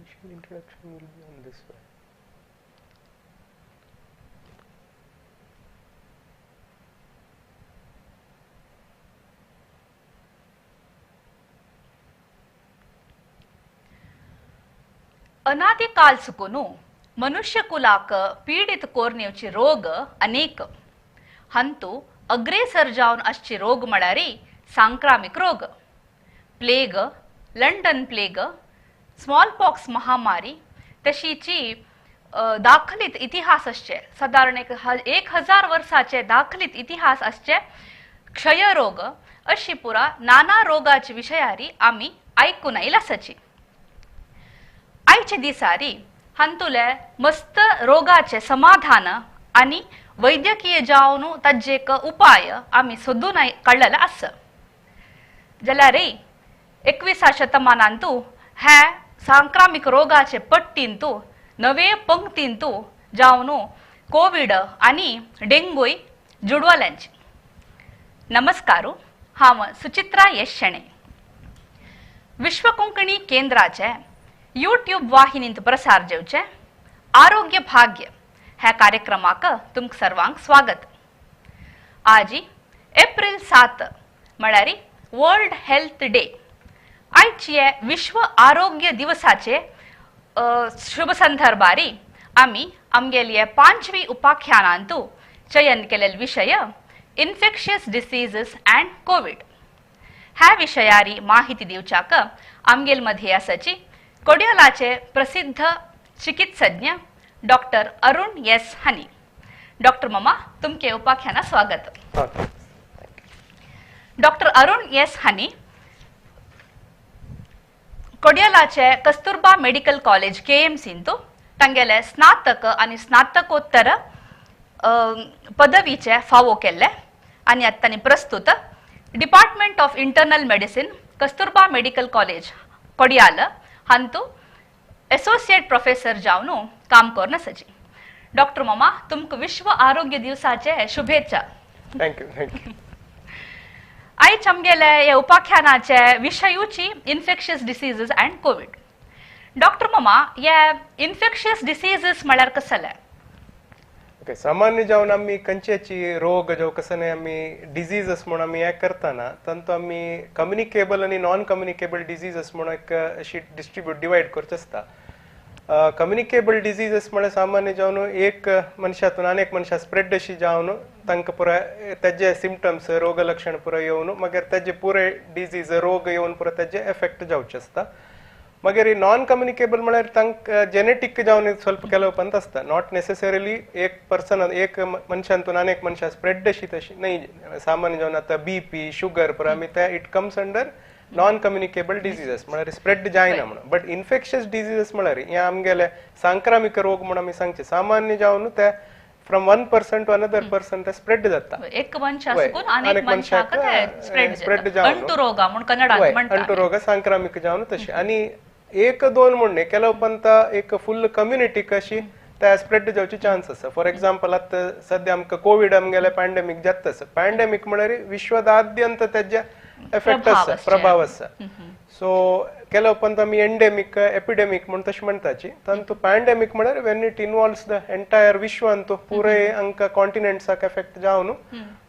Initial introduction will be on this one. अनादिकाल सुकून मनुष्यकुलाक पीडित कोरनेवची रोग अनेक हंतु अग्रेसर जावन असची रोग म्हळ्यार सांक्रामिक रोग प्लेग, लंडन प्लेग, स्मॉलपॉक्स महामारी तशीची दाखलीत इतिहास असचे सादारण 1000 वर्साचे दाखलीत इतिहास असचे क्षयरोग अशी पुरा नाना रोगाचे विशयारी आमी आयकून आयल आसाची. आयचे दिसारी हांतुले मस्त रोगाचे समाधान आनी वैद्यकीय जावन ताजे एक उपाय आमी सोदून काडलेले आसा. जाल्यार 21व्या शतमानांतू हे सांक्रामिक रोगाचे पट्टींतू नवे पंक्तींतू जावन कोविड आनी डेंगूय जुडवल्यांची. नमस्कार, हांव सुचित्रा येशणे. विश्व कोंकणी केंद्राचे यूट्यूब वाहिनींत प्रसार जेवचे आरोग्य भाग्य ह्या कार्यक्रमाक तुमकां सर्वांक स्वागत. आजी एप्रिल 7 म्हळ्यार वर्ल्ड हेल्थ डे. आयचे विश्व आरोग्य दिवसाचे शुभ संदर्भारी आमी आमगेले 5वी उपाख्यानांतू चयन केलेले विशय इन्फेक्शियस डिसीजस अँड कोविड ह्या विशयारी माहिती दिवच्याक आमगेल मध्ये आसाची कोडियालाचे प्रसिद्ध चिकित्सज्ञ डॉक्टर अरुण एस हनी. डॉक्टर मामा, तुमके उपाख्याना स्वागत. डॉक्टर अरुण एस हनी कोडियालाचे कस्तुरबा मेडिकल कॉलेज KMCंतू तांगेले स्नातक आनी स्नातकोत्तर पदवीचे फावो केल्ले आनी आतां तांणी प्रस्तुत department of internal medicine Kasturba medical college Kodial हांतू associate professor जावन काम करून आसाची. डॉक्टर मामा, तुमकां विश्व आरोग्य दिवसाचे शुभेच्छा. Thank you, thank you. आयज आमगेले हे उपाख्यानाचे विशयूची infectious diseases and Covid. Doctor मामा, हे इन्फेक्शियस डिसीजस म्हळ्यार कसले? ओके, सामान्य जावन आमी खंयचेची रोग जो कसने आमी डिजीजस म्हूण आमी हें करतना तांतू आमी कम्युनिकेबल आनी नॉन कम्युनिकेबल डिजीजस म्हूण एक अशी डिस्ट्रीब्यूट डिवायड करचे आसता. कम्युनिकेबल डिजीजस म्हळ्यार सामान्य जावन एक मनशातून अनेक मनशां स्प्रेड अशी जावन तांकां पुराय तेजे सिमटम्स रोग लक्षण पुराय येवन मागीर तेजे पुराय डिजीज रोग येवन पुराय तेजे एफेक्ट जावचे आसता. मागीर नॉन कम्युनिकेबल म्हळ्यार तांकां जेनेटीक जावन ಸ್ವಲ್ಪ ಕೆಲವು पंत आसता. Not necessarily एक पर्सन एक मनशांतून अनेक मनशां स्प्रेड अशी तशी न्हय. सामान्य जावन आतां बीपी शुगर पुराय आमी ते it comes under non communicable diseases म्हळ्यार स्प्रेड जायना म्हणून. बट इन्फेक्शियस डिजीजस म्हळ्यार हे आमगेले सांक्रामिक रोग म्हणून आमी सांगचे सामान्य जावन ते from one person to another person ते स्प्रेड जाता. एक मनशाक अनेक मनशाक स्प्रेड जावन अंटुरोग म्हूण कन्नडांत म्हणटात. अंटुरोग सांक्रामिक जावन तशें आनी एक दोन म्हणणे ಕೆಲವು पंत एक फुल कम्युनिटीक अशी त्या स्प्रेड जावची चान्स आसा. फॉर एक्झाम्पल आतां सद्या आमकां कोविड आमगेले पॅन्डेमीक जाता आसा. पॅन्डेमीक म्हळ्यार विश्वदाद्यंत तेजे एफेक्ट आसा, प्रभाव आसा. सो ಕೆಲವು पंत आमी एंडेमीक एपिडेमीक म्हूण तशें म्हणटाची. तांतू पॅन्डेमीक म्हळ्यार when it involves the entire विश्वांतू पुराय आमकां कॉन्टिनेंट्साक एफेक्ट जावन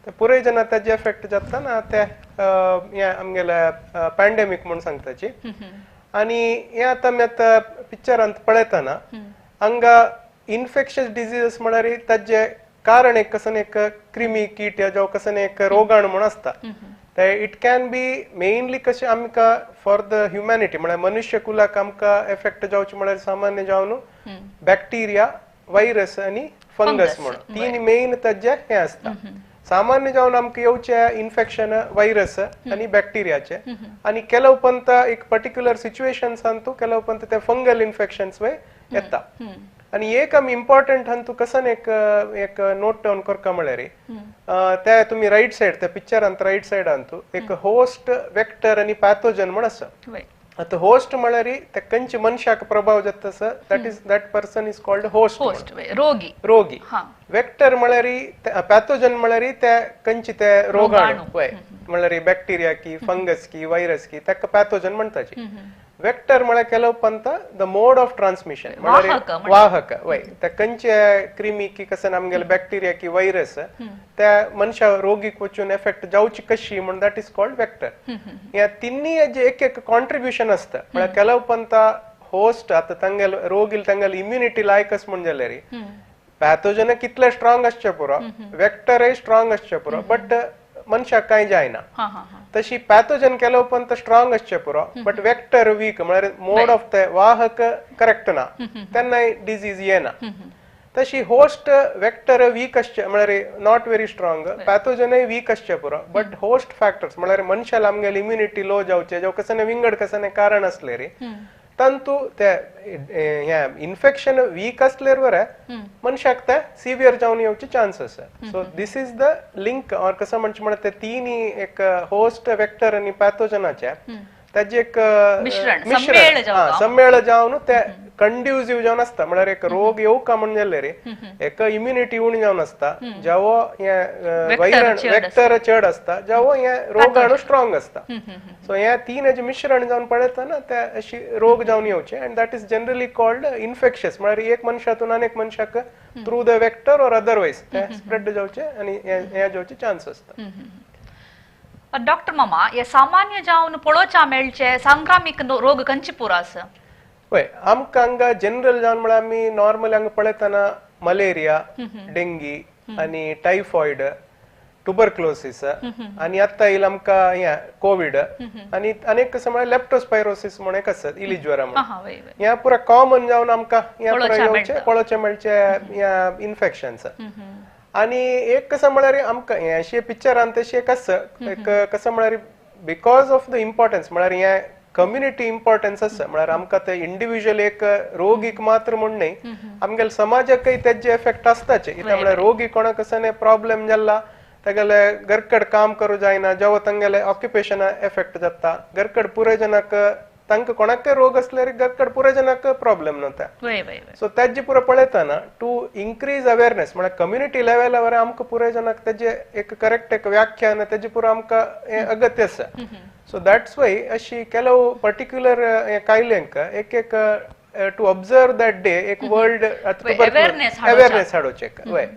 ते पुराय जेन्ना तेजे एफेक्ट जाता ना ते हे आमगेले पॅन्डेमीक म्हूण सांगताची. आनी हे आतां आमी आतां पिक्चरांत पळयतना हांगा इन्फेक्शियस डिजीजस म्हळ्यार ताजे कारण एक कसन एक क्रिमी कीट जावं कसन एक रोगाणू म्हूण आसता. ते it can be mainly कशें आमकां फॉर the humanity म्हळ्यार मनुष्य कुलाक आमकां एफेक्ट जावचे म्हळ्यार सामान्य जावन बॅक्टिरिया, व्हायरस आनी फंगस म्हणून तीन मेन ताजे हे आसता. सामान्य जावन आमकां येवचे इन्फेक्शन व्हायरस आनी बॅक्टिरियाचे आनी ಕೆಲವು पंत एक पर्टिक्युलर सिच्युएशन्सांतू ಕೆಲವು पंत ते फंगल इन्फेक्शन्स वय येता. आनी एक आमी इम्पॉर्टंट हांतू कसन एक एक नोट डावन करका म्हळ्यार ते तुमी रायट सायड त्या पिक्चरांत रायट सायडांतू एक होस्ट, वेक्टर आनी पॅथोजन म्हण आसा. आतां होस्ट म्हळ्यार ते खंयच्या मनशाक प्रभाव जाता आसा that is that person is called host, रोगी. रोगी. वेक्टर म्हळ्यार पॅथोजन म्हळ्यार ते खंयचे ते रोगाणू म्हळ्यार बॅक्टिरिया की फंगस की व्हायरस की ताका पॅथोजन म्हणटाची. वेक्टर म्हळ्यार केलो Pant the mode of transmission वाहक वय त्या खंयचे क्रिमी की कसं आमगेले बॅक्टेरिया की व्हायरस त्या मनशा रोगीक वचून एफेक्ट जावची कशी म्हण that is called vector. ह्या तिन्ही जे एक एक कॉन्ट्रिब्युशन आसता म्हळ्यार केलो पंत होस्ट आता तांगेल रोगील तांगेल इम्युनिटी लायकच म्हण जाल्यार पॅथोजन कितले स्ट्रॉंग आसचे पुरो वेक्टरय स्ट्रॉंग आसचे पुरो बट मनशाक कांय जायना. तशी पॅथोजन केलो पण स्ट्रॉंग आसचे पुरो बट वेक्टर वीक म्हळ्यार मोड ऑफ the वाहक करेक्ट ना तेन्नाय डिजीज येना. तशी होस्ट वेक्टर वीक आसचे म्हळ्यार not very strong पॅथोजनय वीक आसचे पुरो बट होस्ट फॅक्टर्स म्हळ्यार मनशाला आमगेली इम्युनिटी लो जावचे जावं कसने विंगड कसने कारण आसले रे तंतु ते इन्फेक्शन वीक असल्यार बरें मनशाक ते सिवियर जावन येवचे चान्स आसा. So this is the link or कसं म्हणचे म्हणल्यार ते तिन्ही एक होस्ट वेक्टर आनी पॅथोजनाचे ताजे एक मिश्रण सम्मेळ जावन ते कंड्युसिव जावन आसता. म्हळ्यार एक रोग येवका म्हण जाल्यार रे एक इम्युनिटी उणी जावन आसता जावो हे वेक्टर चड आसता जावो हे रोगाणू स्ट्रॉंग आसता. सो हे तीन हेजे मिश्रण जावन पळयता ना ते अशी रोग जावन येवचे and that is generally called infectious म्हळ्यार एक मनशातून अनेक मनशाक through the vector or otherwise ते स्प्रेड जावचे आनी हे जावचे चान्स आसता. डॉक्टर मामा हे सामान्य जावन पळोवच्या मेळचे सांक्रामीक रोग खंयचे पुरो आसा? वय आमकां हांगा जनरल जावन म्हळ्यार आमी नॉर्मल हांगा पळयतना मलेरिया डेंगी आनी टायफॉयड ट्युबरक्लोसिस आनी आतां येयला आमकां हें कोवीड आनी अनेक कसं म्हळ्यार लेप्टोस्पायरोसिस म्हण एक आसत इली ज्वरा म्हण ह्या पुरा कॉमन जावन आमकां ह्या पुरा येवचे पळोवचे मेळचे ह्या इन्फेक्शन्स. आनी एक कसं म्हळ्यार आमकां हें अशें पिक्चरान तशें एक आसा एक कसं म्हळ्यार because of the importance म्हळ्यार हें कम्युनिटी इम्पॉर्टन्स आसा म्हळ्यार आमकां ते इंडिव्हिज्युअल एक रोगीक मात्र म्हण न्हय आमगेले समाजाकय तेजे एफेक्ट आसताचे. कित्याक म्हळ्यार रोगी कोणाक कसं प्रॉब्लेम जाला तागेले घरकड काम करूं जायना जेवा तांगेले ऑक्युपेशन एफेक्ट जाता घरकड पुराय जनाक तांकां कोणाकय रोग आसल्यार घरकड पुराय जनाक प्रॉब्लेम जाता. सो तेजे पुरो पळयतना टू इन्क्रीज अवेरनेस म्हळ्यार कम्युनिटी लेवलावर आमकां पुराय जनाक तेजे एक करेक्ट एक व्याख्यान तेजे पुरो आमकां अगत्य आसा. सो that's why अशी ಕೆಲವು पर्टिक्युलर कायल्यांक एक एक टू ऑब्जर्व that day एक वर्ल्ड अवेरनेस हाडोवचें. वय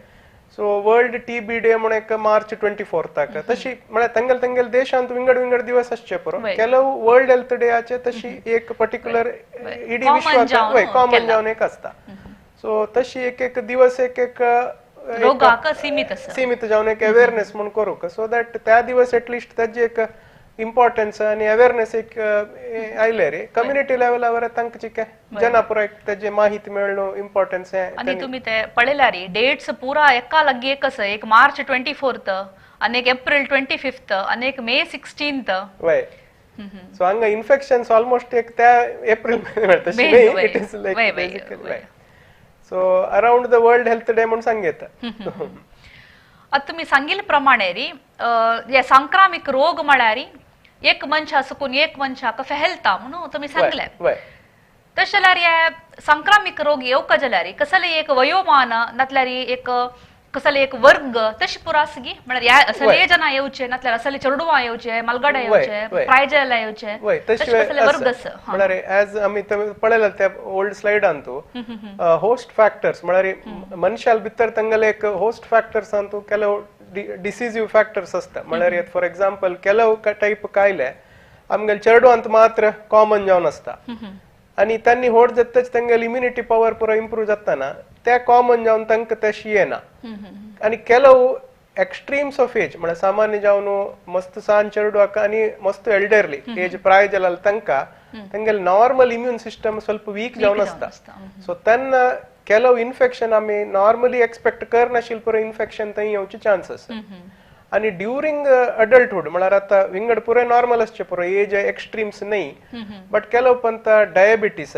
सो वर्ल्ड टीबी डे म्हण एक मार्च 24 तशी म्हळ्यार तांगेले तांगेले देशांत विंगड विंगड दिवस आसचे पुरो ಕೆಲವು वर्ल्ड हेल्थ डे आचे तशी एक पर्टिक्युलर इडी विश्वाक वय कॉमन जावन एक आसता. सो तशी एक एक दिवस एक एक रोगाक सीमित आसा सीमित जावन एक अवेरनेस म्हण करूंक सो that त्या दिवस एटलिस्ट ताजे एक इम्पॉर्टन्स आनी अवेरनेस एक आयले रे कम्युनिटी लेवलावर तांकां चिके जना पुरो एक तेजे माहिती मेळ्ळो इम्पॉर्टन्स. आनी तुमी ते पळयल्यार डेट्स पुरा एका लागीं एक आसा एक मार्च 24 आनी एक एप्रिल 25 आनी एक मे 16. वय सो हांगा इन्फेक्शन्स ऑलमोस्ट एक त्या एप्रिल मेळटा तशें it is like basically so around the world health day म्हूण सांगता. आतां तुमी सांगिल्ले प्रमाणे री हे सांक्रामीक रोग म्हळ्यार एक मनशा सकून एक मनशाक फैलता म्हणून तुमी सांगले. तशें जाल्यार हे सांक्रामीक रोग येवका जाल्यार कसले एक वयोमान नातल्यार एक कसले एक वर्ग तशें पुरो आसा गी म्हळ्यार असले जना येवचे नातल्यार असले चेडवां येवचे मालगडा येवचे प्रायजेला येवचे तशें कसले वर्ग आसा? म्हळ्यार एज आमी पळयला त्या ओल्ड स्लायडान तूं होस्ट फॅक्टर्स म्हळ्यार मनशाल भितर तांगेले एक होस्ट फॅक्टर्स तूं ಕೆಲವು डिसिजिव फॅक्टर्स आसता. म्हळ्यार फॉर एक्झाम्पल ಕೆಲವು टायप कायले आमगेले चेडवांत मात्र कॉमन जावन आसता आनी तांणी होड जातच तांगेली इम्युनिटी पॉवर पुरो इम्प्रूव जाताना ते कॉमन जावन तांकां तशी येना. आनी ಕೆಲವು एक्स्ट्रीम्स ऑफ एज म्हळ्यार सामान्य जावन मस्त सान चेडवाक आनी मस्त एल्डरली एज प्राय जाल्यार तांकां तांगेले नॉर्मल इम्यून सिस्टम ಸ್ವಲ್ಪ वीक जावन आसता. सो तेन्ना ಕೆಲವು इन्फेक्शन आमी नॉर्मली एक्सपेक्ट करनाशिल्लें पुरो इन्फेक्शन थंय येवचे चान्स आसा. आनी ड्युरींग अडल्टहुड म्हळ्यार आतां विंगड पुराय नॉर्मल आसचे पुरो एज एक्स्ट्रीम्स न्हय बट ಕೆಲವು पंत डायबिटीस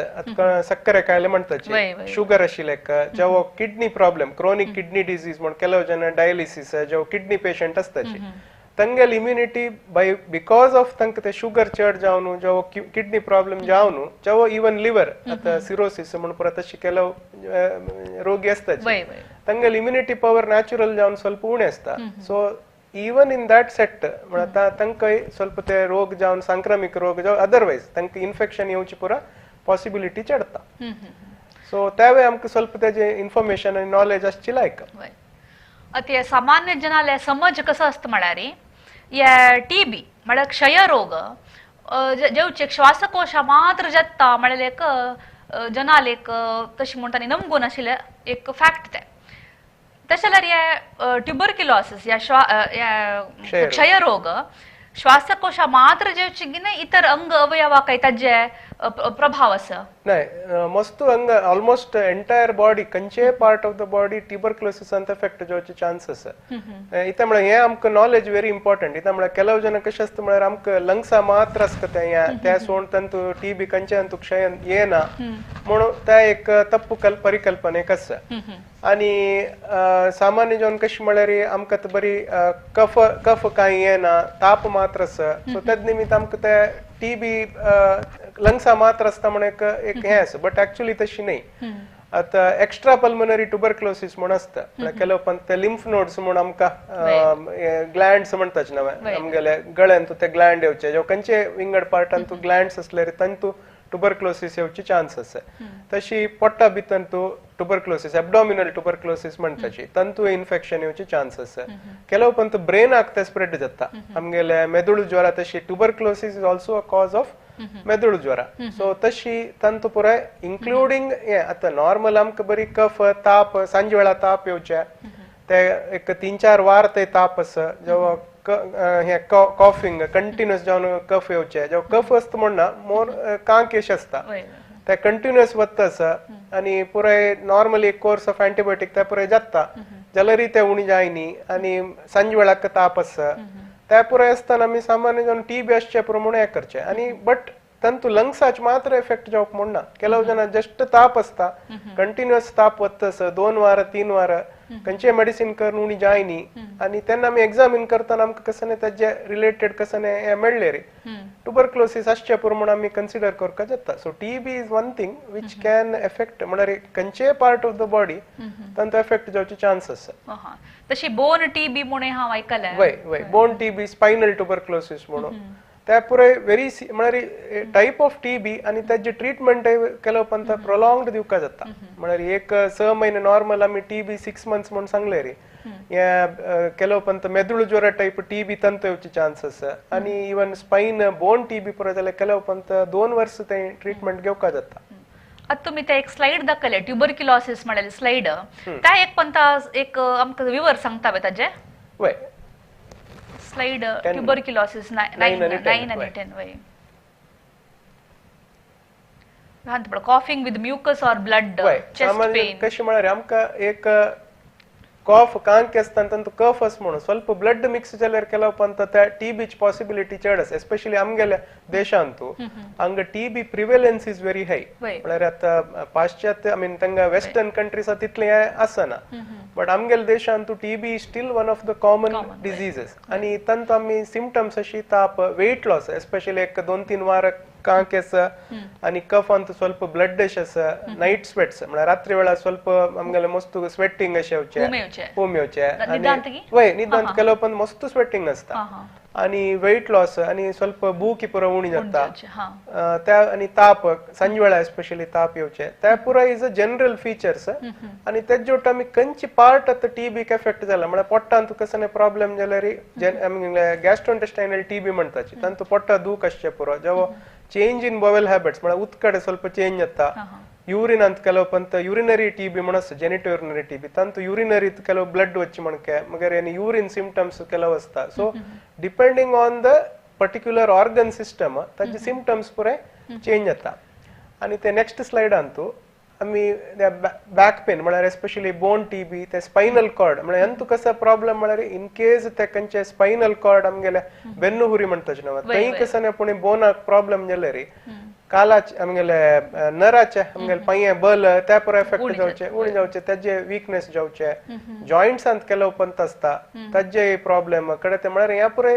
सಕ್ಕರೆ ಕಾಯಿಲೆ म्हणटाचे शुगर आशिल्ले जावं kidney problem chronic kidney disease म्हण ಕೆಲವು ಜನ ಡಯಾಲಿಸಿಸ್ जावं किडनी पेशंट आसताचे तांगेली इम्युनिटी बाय because of तांकां ते शुगर चड जावन जावं किडनी प्रॉब्लेम जावन जावं इवन लिवर आतां सिरोसिस म्हण पुरो तशे ಕೆಲವು रोगी आसताचे तांगेली इम्युनिटी पॉवर नॅचरल जावन ಸ್ವಲ್ಪ उणें आसता. So even in that set म्हळ्यार तांकां ಸ್ವಲ್ಪ ते रोग जावन संक्रमिक रोग जावं अदरवायज तांकां इन्फेक्शन येवची पुरा पॉसिबिलिटी चडता. सो त्यावेळी आमकां ಸ್ವಲ್ಪ तेजे इन्फॉर्मेशन आनी नॉलेज आसची लायक. आतां सामान्य जनाले समज कसो आसता म्हळ्यार हे टीबी म्हळ्यार क्षयरोग जेवचे श्वासकोशा मात्र जाता म्हळ्यार एक जनाल एक तशें म्हणटा न्ही नमगून आशिल्लें एक फॅक्ट तें. तशें जाल्यार हे ट्युबरक्युलोसिस ह्या क्षयरोग श्वासकोशा मात्र जेवचे इतर अंग अवयवा काय ताजे प्रभाव आसा? नाही, मस्त अंग ऑलमोस्ट एंटायर बॉडी खंयचेय part of the body tuberculosis अंत एफेक्ट जावचे चान्स आसा. इथे म्हळ्यार हे आमकां नॉलेज व्हेरी इम्पॉर्टंट. इथे म्हळ्यार ಕೆಲವು जन कशें आसता म्हळ्यार आमकां लंग्सा मात्र आसता तें त्या सोड तांतू टीबी खंयचे अंतू क्षय येना म्हणून त्या एक तप्पू परिकल्पना एक आसा. आनी सामान्य जावन कशें म्हळ्यार आमकां बरी कफ कफ कांय येना, ताप मात्र आसा, सो तेज निमित्त आमकां ते टीबी लंग्सा मात्र आसता म्हण एक एक हें आसा, बट एक्चुअली तशी न्ही. आतां एक्स्ट्रा पल्मोनरी ट्युबरक्लोसिस म्हूण आसता, म्हळ्यार ಕೆಲವು ते लिम्फ नोड्स म्हूण आमकां ग्लँड्स म्हणटात नवे आमगेले गळ्यांतू ते ग्लँड येवचे, जेव खंयचे विंगड पार्टांतू ग्लँड्स आसल्यार तांतू ट्युबरक्लोसिस येवची चान्स आसा. तशी पोटा भितर तूं ट्युबरक्लोसिस एबडॉमिनल ट्युबरक्लोसिस म्हणटाची तांतू इन्फेक्शन येवची चान्स आसा. ಕೆಲವು पंत ब्रेनाक ते स्प्रेड जाता आमगेले मेदुळू ज्वरा, तशी tuberculosis is also a cause of मेदुळू ज्वरा. सो तशी तांतू पुराय इन्क्लुडींग हे आतां नॉर्मल आमकां बरी कफ ताप सांजे वेळा ताप येवचे ते एक 3-4 वार ते ताप आसा, जेव्हा हे कॉफिंग कंटिन्युअस जावन कफ येवचे, जेव्हा कफ आसता म्हणना मोर कांक आसता ते कंटिन्युअस वता आसा आनी पुराय नॉर्मली एक कोर्स ऑफ अँटीबायोटीक ते पुराय जाता जाल्यारय ते उणी जायनी आनी सांजे वेळाक ताप आसा त्या पुराय आसतना आमी सामान्य जावन टीबी आसचे प्रमाण हें करचें. आनी बट तांतू लंग्साच मात्र एफेक्ट जावप म्हूण ना, ಕೆಲವು जन जस्ट ताप आसता कंटिन्युअस ताप वता आसा 2 वार 3 वार खंयचे मेडिसिन करून उणी जायनी आनी तेन्ना आमी एग्जामीन करतना आमकां कसं ताजे रिलेटेड कसं हें मेळ्ळें रे ट्युबरक्लोसिस आसचे प्रमाण आमी कन्सिडर करपाक जाता. So TB is one thing which can effect म्हळ्यार खंयचेय पार्ट ऑफ the body तांचो एफेक्ट जावचे चान्स आसा. तशी बोन टीबी म्हणून हांव आयकलें. वय वय, बोन टीबी स्पायनल ट्युबरक्लोसिस म्हणून त्या पुराय व्हेरी म्हळ्यार टायप ऑफ टीबी आनी ताजे ट्रिटमेंट ಕೆಲವು पंत प्रोलॉंग्ड दिवपाक जाता. म्हळ्यार एक 6 महिने नॉर्मल आमी टीबी 6 मंथ्स म्हूण सांगले रे, हे ಕೆಲವು पंत मेदुळू ज्वरा टायप टीबी तंत येवचे चान्स आसा आनी इवन स्पायन बोन टीबी पुराय जाल्यार ಕೆಲವು पंत 2 वर्स ते ट्रिटमेंट घेवपाक जाता. आतां तुमी ते एक स्लायड दाखयले ट्युबरक्युलोसिस म्हळ्यार स्लायड, त्या एक पंत एक आमकां विवर सांगता पळय ताजे. वय, स्लाइड ट्युबरक्युलोसिस 9 आणि 10. वय, coughing with mucus or blood, chest pain. कशें म्हळ्यार आमकां एक कॉफ कांक आसता तांतू कफ आस म्हणून ಸ್ವಲ್ಪ ब्लड मिक्स जाल्यार ಕೆಲವು पंत त्या टीबीची पॉसिबिलिटी चड आसा. एस्पेशली आमगेल्या देशांतू हांगा TB prevalence is very high. म्हळ्यार आतां पाश्चात्य I mean तांगा वेस्टर्न कंट्रीज तितलें आसना, बट आमगेल्या देशांतू TB is still one of the common diseases. आनी तांतू आमी सिमटम्स अशी ताप, वेट लॉस एस्पेशली एक 2-3 वार कांक आसा आनी कफांत ಸ್ವಲ್ಪ ब्लड आसा, नायट स्वेट्स म्हळ्यार रात्री वेळार ಸ್ವಲ್ಪ आमगेले मस्त स्वेटिंग अशें येवचें, हुम येवचें, वय निदांत ಕೆಲವು पण मस्त स्वेटिंग आसता आनी वेट लॉस आनी ಸ್ವಲ್ಪ भूक पुरा उणी जाता त्या आनी ताप सांजे वेळार एस्पेशली ताप येवचे त्या पुरा is a general features. आनी तेजे वट आमी खंयची पार्ट आतां टीबीक एफेक्ट जाला म्हळ्यार पोटांत कसो प्रॉब्लेम जाल्यार आमी गॅस्ट्रोइंटेस्टायनल टीबी म्हणटाची तांतू पोटा दूख आसचें पुरो, जेव्हा चेंज इन बॉवेल हॅबिट्स म्हळ्यार उदकाडे ಸ್ವಲ್ಪ चेंज जाता, यूरिन अंत ಕೆಲವು पंत यूरिनरी टीबी म्हण आसता जेनिटो युरिनरी टीबी तांतू युरिनरी ಕೆಲವು ब्लड वच्चे म्हणके मगीर आनी युरिन सिमटम्स ಕೆಲವು आसता. So depending on the particular organ system तांचे सिमटम्स पुराय चेंज जाता. आनी ते नेक्स्ट स्लायडांतू आमी बॅक पेन म्हळ्यार एस्पेशली बोन टीबी ते स्पायनल कॉर्ड म्हळ्यार हेंतू कसो प्रॉब्लम म्हळ्यार इन केस ते खंयचे स्पायनल कॉर्ड आमगेले बेन्नु हुरी म्हणटाचे न्हू थंय कसो पूण बोनाक प्रॉब्लम जाल्यार कालाचे आमगेले नराचे आमगेले पांये बल त्या पुरो एफेक्ट जावचे उणी जावचे ताजे विकनेस जावचे जॉयंट्सांत केलो पंत आसता ताजे प्रॉब्लेम कडे ते म्हळ्यार ह्या पुरे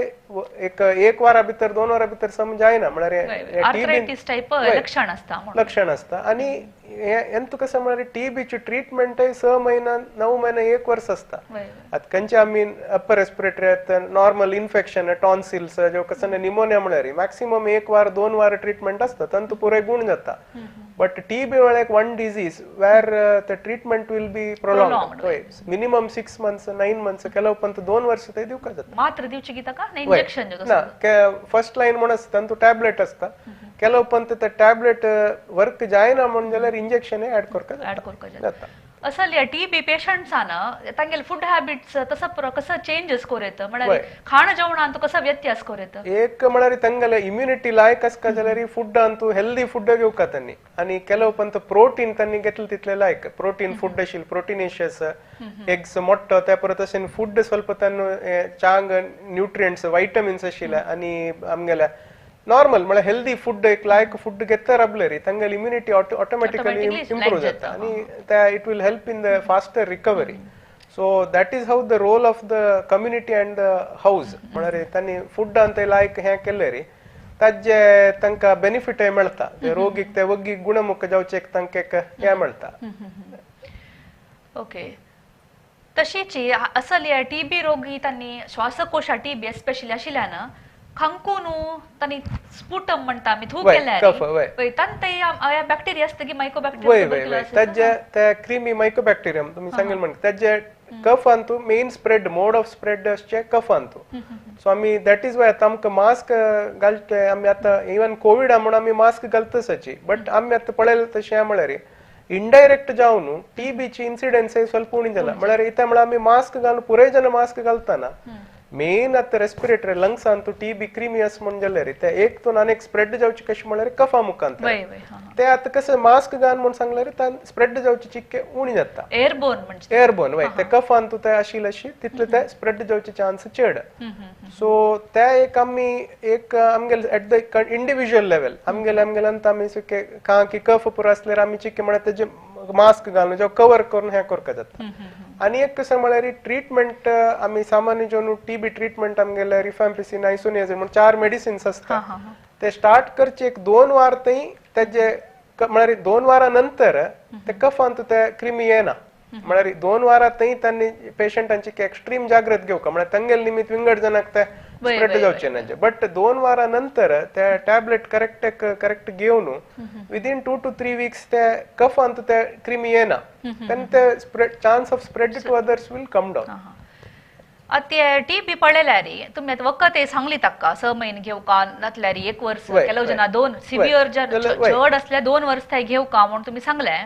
एक एक वारा भितर 2 वरां भितर समज जायना म्हळ्यार आर्थरायटिस टायप लक्षण आसता लक्षण आसता. आनी हें तुका म्हळ्यार टीबीची ट्रिटमेंट 6 महिना 9 महिना 1 वर्स आसता. आतां खंयचे आमी upper respiratory normal infection tonsils ज्यो कसं निमोनिया म्हळ्यार मॅक्सिमम 1 वार 2 वार ट्रिटमेंट आसता तांतू पुराय गुण जाता. बट टीबी म्हळ्यार एक one disease where the treatment will be prolonged minimum 6 months 9 months ಕೆಲವು ಪಂತ 2 ವರ್ಷ ते दिवका जाता. मात्र दिवची की ताका इंजेक्शन ना फर्स्ट लाइन म्हण आसता तांतू टॅबलेट आसता ಕೆಲವು पंत ते टॅबलेट वर्क जायना म्हण जाल्यार इंजेक्शन ऍड करका जाता. असल या टीबी पेशंट्सान तांगेले फूड हॅबिट्स तसं कसं चेंजेस करूं येता म्हळ्यार खाण जेवणांत कसो व्यत्यास करूं येता? एक म्हळ्यार तांगेले इम्युनिटी लायक आसका जाल्यार फूड अंतू हेल्दी फूड घेवका तांणी आनी ಕೆಲವು पंत प्रोटीन तांणी घेतले तितले लायक प्रोटीन फूड आशिल्ले प्रोटीनेशियस एग्स मोट्टो त्या परत अशें फूड ಸ್ವಲ್ಪ तांकां चांग न्यूट्रियंट्स व्हायटमिन्स आशिल्ले आनी आमगेले नॉर्मल म्हळ्यार हेल्दी फूड एक लायक फूड घेता राबले रे तांगेली इम्युनिटी ऑटोमॅटिकली इम्प्रूव जाता आनी ते it will help in the faster recovery. So that is how the role of the community and the house म्हळ्यार तांणी फूड अंत लायक हें केलें रे ताजे तांकां बेनिफिटय मेळटा रोगीक ते वग्गी गुणमुख जावचे तांकां एक हें मेळटा. ओके तशीच असल टीबी रोगी तांणी श्वासकोशा टीबी एस्पेशली आशिल्ल्यान खांकून तांणी स्पुटम म्हणटा आमी थूक केल्यार तांते बॅक्टेरिया आसता की मायकोबॅक्टेरिया ताजे ते क्रिमी मायकोबॅक्टेरियम तुमी सांगेल म्हणटा ताजे कफ Antu main spread mode of spread आसचे कफ अंतू. सो आमी that is why आतां आमकां मास्क घालते आमी आतां इवन कोविड म्हणून आमी मास्क घालतसाची बट आमी आतां पळयलें तशें म्हळ्यार इनडायरेक्ट जावन टीबीची इन्सिडन्स ಸ್ವಲ್ಪ उणी जाला म्हळ्यार इत्या म्हळ्यार आमी मास्क घालून पुराय जण मास्क घालतना मेन आतां respiratory lungs Antu TB creamy आसा म्हण जाल्यार ते एक तून आनी स्प्रेड जावची कशें म्हळ्यार कफा मुखांत ते आतां कशें मास्क घाल म्हूण सांगल्यार स्प्रेड जावची चिक्के उणी जाता. एअरबोर्न म्हणजे एअरबोर्न वय ते कफान तूं ते आशिल्ले अशी तितले ते स्प्रेड जावचे चान्स चड. सो ते एक आमी एक आमगेले एट the individual level आमगेले आमगेले अंत आमी सुके का की कफ पुरो आसल्यार आमी चिक्के म्हळ्यार तेजे मास्क घालून जावं कवर करून हें करपा जाता. आनी एक कशें म्हळ्यार ट्रिटमेंट आमी सामान्य जेवन टीबी ट्रिटमेंट आमगेले रिफाम्पिसिन आयसोनियाझिड म्हण 4 मेडिसिन्स आसता ते स्टार्ट करचे एक 2 वार थंय तेजे म्हळ्यार 2 वारां नंतर ते कफांत ते क्रिमी येना म्हळ्यार 2 वारां थंय तांणी पेशंटांची एक्स्ट्रीम जाग्रत घेवका म्हळ्यार तांगेले निमित्त विंगड जणांक ते स्प्रेड जावचे ना बट 2 वारां नंतर ते टॅबलेट करेक्ट करेक्ट घेवन विदीन 2 to 3 weeks ते कफांत ते क्रिमी येना तेन्ना ते spread chance of spread to others will come down. आतां टीबी पळयल्यार तुमी आतां वखद सांगली ताका 6 म्हयने घेवका नातल्यार 1 वर्स ಕೆಲವು जण 2 सिवियर चड आसल्यार 2 वर्स थंय घेवका म्हूण तुमी सांगलें.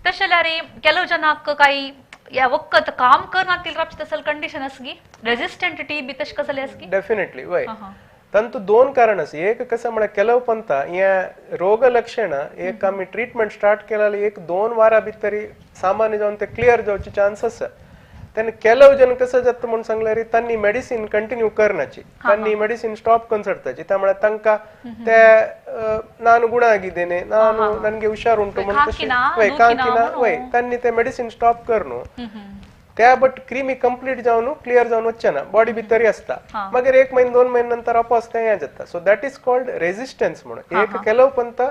तशें जाल्यार ಕೆಲವು जणांक काही या वखद काम करना राबचे तसल कंडिशन आसगी रेजिस्टंट टीबी तशें कसले आसगी? डेफिनेटली वय तांतू 2 कारण आसा. एक कसं म्हळ्यार ಕೆಲವು पंत हे रोग लक्षण एक आमी ट्रिटमेंट स्टार्ट केल्यार 1-2 वारां भितर सामान्य जावन ते क्लियर जावचे चान्स आसा. तेन्ना ಕೆಲವು जण कसं जाता म्हूण सांगल्यार तांणी मेडिसिन कंटिन्यू करनाची तांणी मेडिसिन स्टॉप करून सोडताची त्यामुळे तांकां ते ನಾನು ಗುಣ ಆಗಿದ್ದೇನೆ ನಾನು ನನಗೆ ಹುಷಾರುಂಟು म्हूण ಕಾಂಕಿನ वय तांणी ते मेडिसिन स्टॉप करून त्या बट क्रिमी कंप्लीट जावन क्लियर जावन वचना बॉडी भितर आसता मागीर 1 महिने 2 महिने नंतर वापस तें हें जाता. So that is called resistance म्हणून एक ಕೆಲವು पंत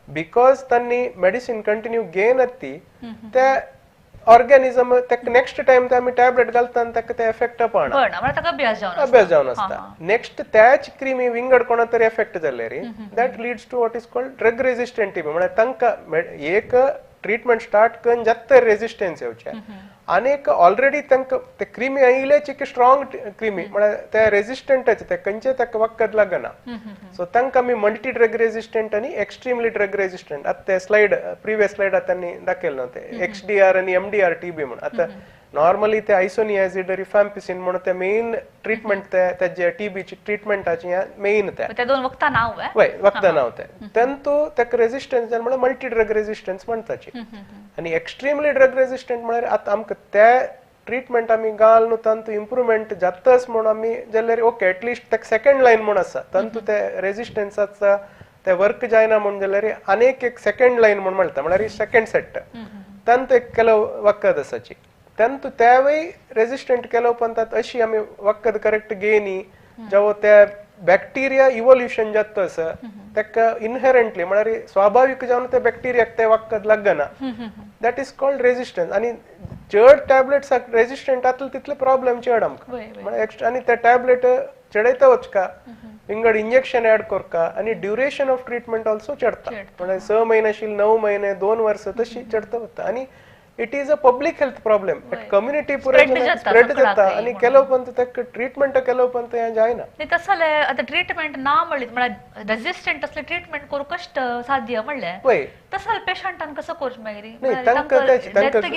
because तांणी मेडिसिन कंटिन्यू घेयनात ती त्या ऑर्गॅनिझम ताका नेक्स्ट टायम ते आमी टॅबलेट घालता आनी ताका ते एफेक्ट पडना अभ्यास जावन आसता. नेक्स्ट त्याच क्रिमी विंगड कोणा तरी एफेक्ट जाल्यार that leads to what is called drug resistant TB म्हळ्यार तांकां एक ट्रिटमेंट स्टार्ट करून जाता रेजिस्टन्स येवचें आनी एक ऑलरेडी तांकां ते क्रिमी आयिल्लेच एक स्ट्रॉंग क्रिमी म्हळ्यार ते रेजिस्टंटाचे ते खंयचे ताका वखद लागना. सो तांकां आमी मल्टी ड्रग रेजिस्टंट आनी एक्स्ट्रीमली ड्रग रेजिस्टंट आतां ते स्लायड प्रिवियस स्लायड तांणी दाखयलें न्हू ते XDR आनी MDR TB म्हूण. आतां नॉर्मली ते आयसोनियाझिड रिफाम्पिसिन म्हणून ते मेन ट्रिटमेंट ते तेजे टीबीची ट्रिटमेंटाची मेन ते 2 वखदां नांव वय वखदां नांव ते तेंतू ताका रेजिस्टन्स म्हळ्यार मल्टी ड्रग रेजिस्टन्स म्हणटाची. आनी एक्स्ट्रीमली ड्रग रेजिस्टंट म्हळ्यार आतां आमकां ते ट्रिटमेंट आमी घालून तांतू इम्प्रुवमेंट जाताच म्हूण आमी जाल्यार ओके एटलिस्ट ताका सेकंड लायन म्हूण आसा तांतू ते रेजिस्टन्साचा ते वर्क जायना म्हूण जाल्यार अनेक एक सेकंड लायन म्हूण मेळटा, म्हळ्यार सेकंड सेट तांतू एक ಕೆಲವು वखद आसाची तांतू त्यावय रेजिस्टंट केलो पण अशी आमी वखद करेक्ट घेयनी जेव्हा त्या बॅक्टेरिया इवोल्युशन जाता आसा ताका इनहेरंटली म्हळ्यार स्वाभावीक जावन त्या बॅक्टेरियाक ते वखद लागना, that is called resistance. आनी चड टॅबलेट्स रेजिस्टंट जातले तितले प्रॉब्लेम चड आमकां, म्हळ्यार एक्स्ट्रा. आनी ते टॅबलेट चडयता वचका, विंगड इंजेक्शन ऍड करका आनी ड्युरेशन ऑफ ट्रिटमेंट ऑल्सो चडता, म्हळ्यार 6 महिने आशिल्ले 9 महिने 2 वर्सां तशी चडता वता. आनी it is a public health problem, community पुरे स्प्रेड जाता आनी केलो पण ताका ट्रिटमेंट केलो पण हें जायना. तसं जाल्यार आतां ट्रिटमेंट ना म्हणली म्हळ्यार रेजिस्टंट असले ट्रिटमेंट करूंक कश्ट साध्य म्हणलें, तसं जाल्यार पेशंटान कसो करचें मागीर?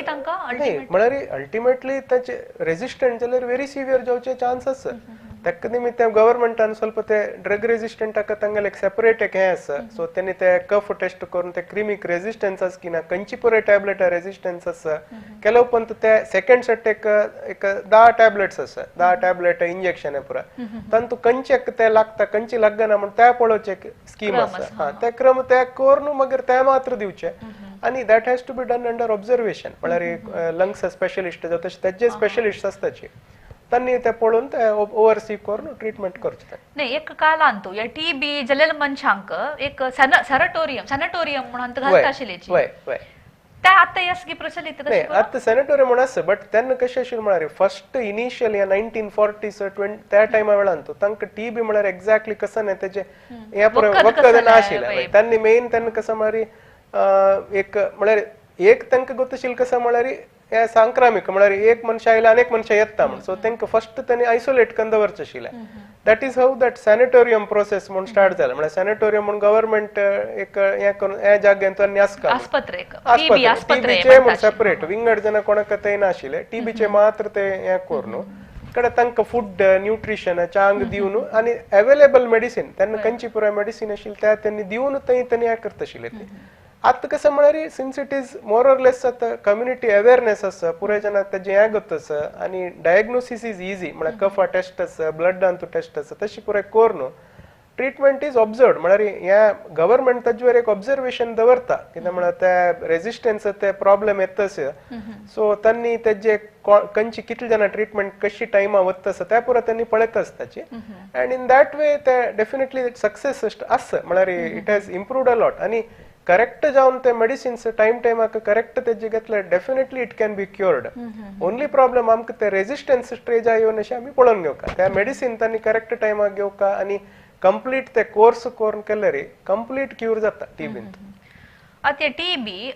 तांकां म्हळ्यार अल्टिमेटली ताचे रेजिस्टंट जाल्यार व्हेरी सिवियर जावचे चान्स आसा. ताका निमित्त गव्हर्मेंटान ಸ್ವಲ್ಪ ते ड्रग रेजिस्टंट ताका तांगेले एक सेपरेट एक हें आसा, सो तेणी ते कफ टेस्ट करून ते क्रिमीक रेजिस्टन्स आसा की ना, खंयची पुराय टॅबलेट रेजिस्टन्स आसा केलो पण ते सेकंड सेट एक एक 10 टॅबलेट्स आसा, 10 टॅबलेट इंजेक्शन पुराय तांतू खंयचे ते लागता खंयची लागना म्हूण ते पळोवचें एक स्कीम आसा. हा ते क्रम ते करून मागीर ते मात्र दिवचे आनी that has to be done under observation. म्हळ्यार लंग्स स्पेशलिस्ट जाता तशे तेजे स्पेशलिस्ट आसताचे तांणी ते पळोवन ते ओवरसी करून ट्रिटमेंट करचे. नाही एक काळान तूं ह्या टीबी जाल्ल्या मनशांक एक सॅनेटोरियम म्हणून घालता आशिल्ले, ते आतां येसकी प्रचलित नाही. आतां सॅनेटोरियम म्हणून आसा बट तेन्ना कशें आशिल्लें म्हळ्यार फर्स्ट इनिशियल ह्या 1940s 20 त्या टायमा वेळान तूं तांकां टीबी म्हळ्यार एक्झॅक्टली कसं न्ही तेजें हें पुराय वखद नाशिल्लें. तांणी मेन तेन्ना कसं म्हळ्यार एक म्हळ्यार एक तांकां गोत आशिल्लें कसं म्हळ्यार हे सांक्रामीक म्हळ्यार एक मनशा आयला अनेक मनशां येता म्हण, सो तांकां फर्स्ट तांणी आयसोलेट करून दवरचें आशिल्लें. That is how that sanatorium process म्हूण स्टार्ट जालें. म्हळ्यार सॅनेटोरियम म्हूण गव्हर्मेंट एक हें करून ह्या जाग्यान तांणी आसका टीबीचे म्हूण सेपरेट विंगड जाणां कोणाक ते नाशिल्ले, टीबीचे मात्र ते हें करून कडेन तांकां फूड न्यूट्रिशन चांग दिवन आनी अवेलेबल मेडिसीन तेन्ना खंयची पुराय मेडिसीन आशिल्ली त्या त्यांनी दिवन थंय तांणी हें करता आशिल्ले. ते आतां कसं म्हळ्यार since it is more or less आतां कम्युनिटी अवेअरनेस आसा पुराय जाणां तेजें हें गत आसा आनी डायग्नोसीस is easy, म्हळ्यार कफा टेस्ट आसा, ब्लडान तूं टेस्ट आसा तशी पुराय करून ट्रिटमेंट is observed. म्हळ्यार ह्या गव्हर्मेंट ताजेर एक ऑब्जर्वेशन दवरता कितें म्हळ्यार ते रेजिस्टन्स ते प्रॉब्लेम येता आसा, सो तांणी तेजे खंयची कितले जाणां ट्रिटमेंट कशी टायमा वता आसा त्या पुराय तांणी पळयता आसताची एंड इन that way ते डेफिनेटली सक्सेस आसा. म्हळ्यार it has improved a lot आनी करेक्ट जावन ते मेडिसिन्स टायम टायमाक करेक्ट तेजे घेतले definitely it can be cured. Only problem आमकां ते रेजिस्टन्स स्टेज येवन अशें आमी पळोवन घेवका, त्या मेडिसीन तांणी करेक्ट टायमाक घेवका आनी कंप्लीट ते कोर्स करून केल्यार कंप्लीट क्यूर जाता टीबीन. आतां टीबी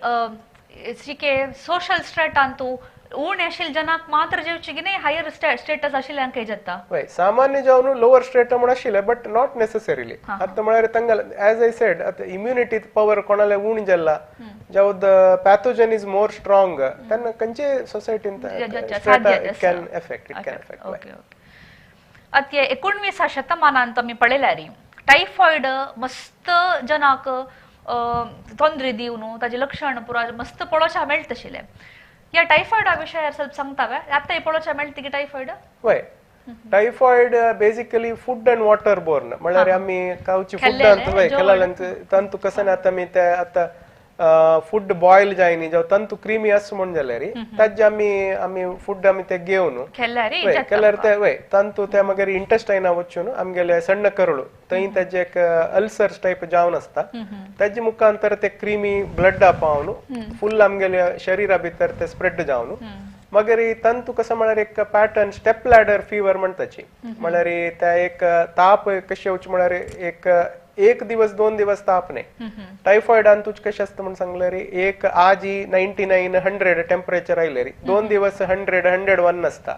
शिके सोशल स्ट्रेटान तूं उणे आशिल्ल्या जनाक मात्र जेवची की नाही हायर स्टेटस आशिल्ल्यांकय जाता? हय, सामान्य जावन लोअर स्टेट म्हूण आशिल्ले बट not necessarily. आतां म्हळ्यार तांकां एज I said आतां इम्युनिटी पवर कोणाले उणी जाल्ला, जावं the pathogen is more strong तेन्ना खंयचे सोसायटीन it can affect, it can affect. Okay okay. आतां 19व्या शतमानांत आमी पळयल्यार टायफॉयड मस्त जनाक तोंदरी दिवन ताजें लक्षण पुरा मस्त पळोवच्या मेळटा आशिल्लें. ह्या टायफॉयडा विशयार ಸ್ವಲ್ಪ सांगता वे? आतां पळोवच्या मेळटा की टायफॉयड? हय, typhoid basically food and water borne. म्हळ्यार आमी खावची फूड खेळांत तांतू कसं आतां आमी ते आतां फूड बॉयल जायनी जावं तांतू क्रिमी आसा म्हूण जाल्यार ताजे आमी आमी फूड आमी ते घेवन केल्यार ते वय तांतू ते मागीर इंटेस्टायना वचून आमगेले सण्ण करळू थंय ताजे एक अल्सर्स टायप जावन आसता ताजे मुखांतर ते क्रिमी ब्लडा पावन फुल आमगेल्या शरीरा भितर ते स्प्रेड जावन मागीर तांतू कसं म्हळ्यार एक पॅटर्न स्टेप लॅडर फिवर म्हणटाची. म्हळ्यार त्या एक ताप कशें वचूं म्हळ्यार एक एक दिवस 2 दिवस ताप नाही. टायफॉयडान तुझ कशें आसता म्हूण सांगल्यार एक आजी 99 100 टेम्परेचर आयलें 2 दिवस 100 101 आसता,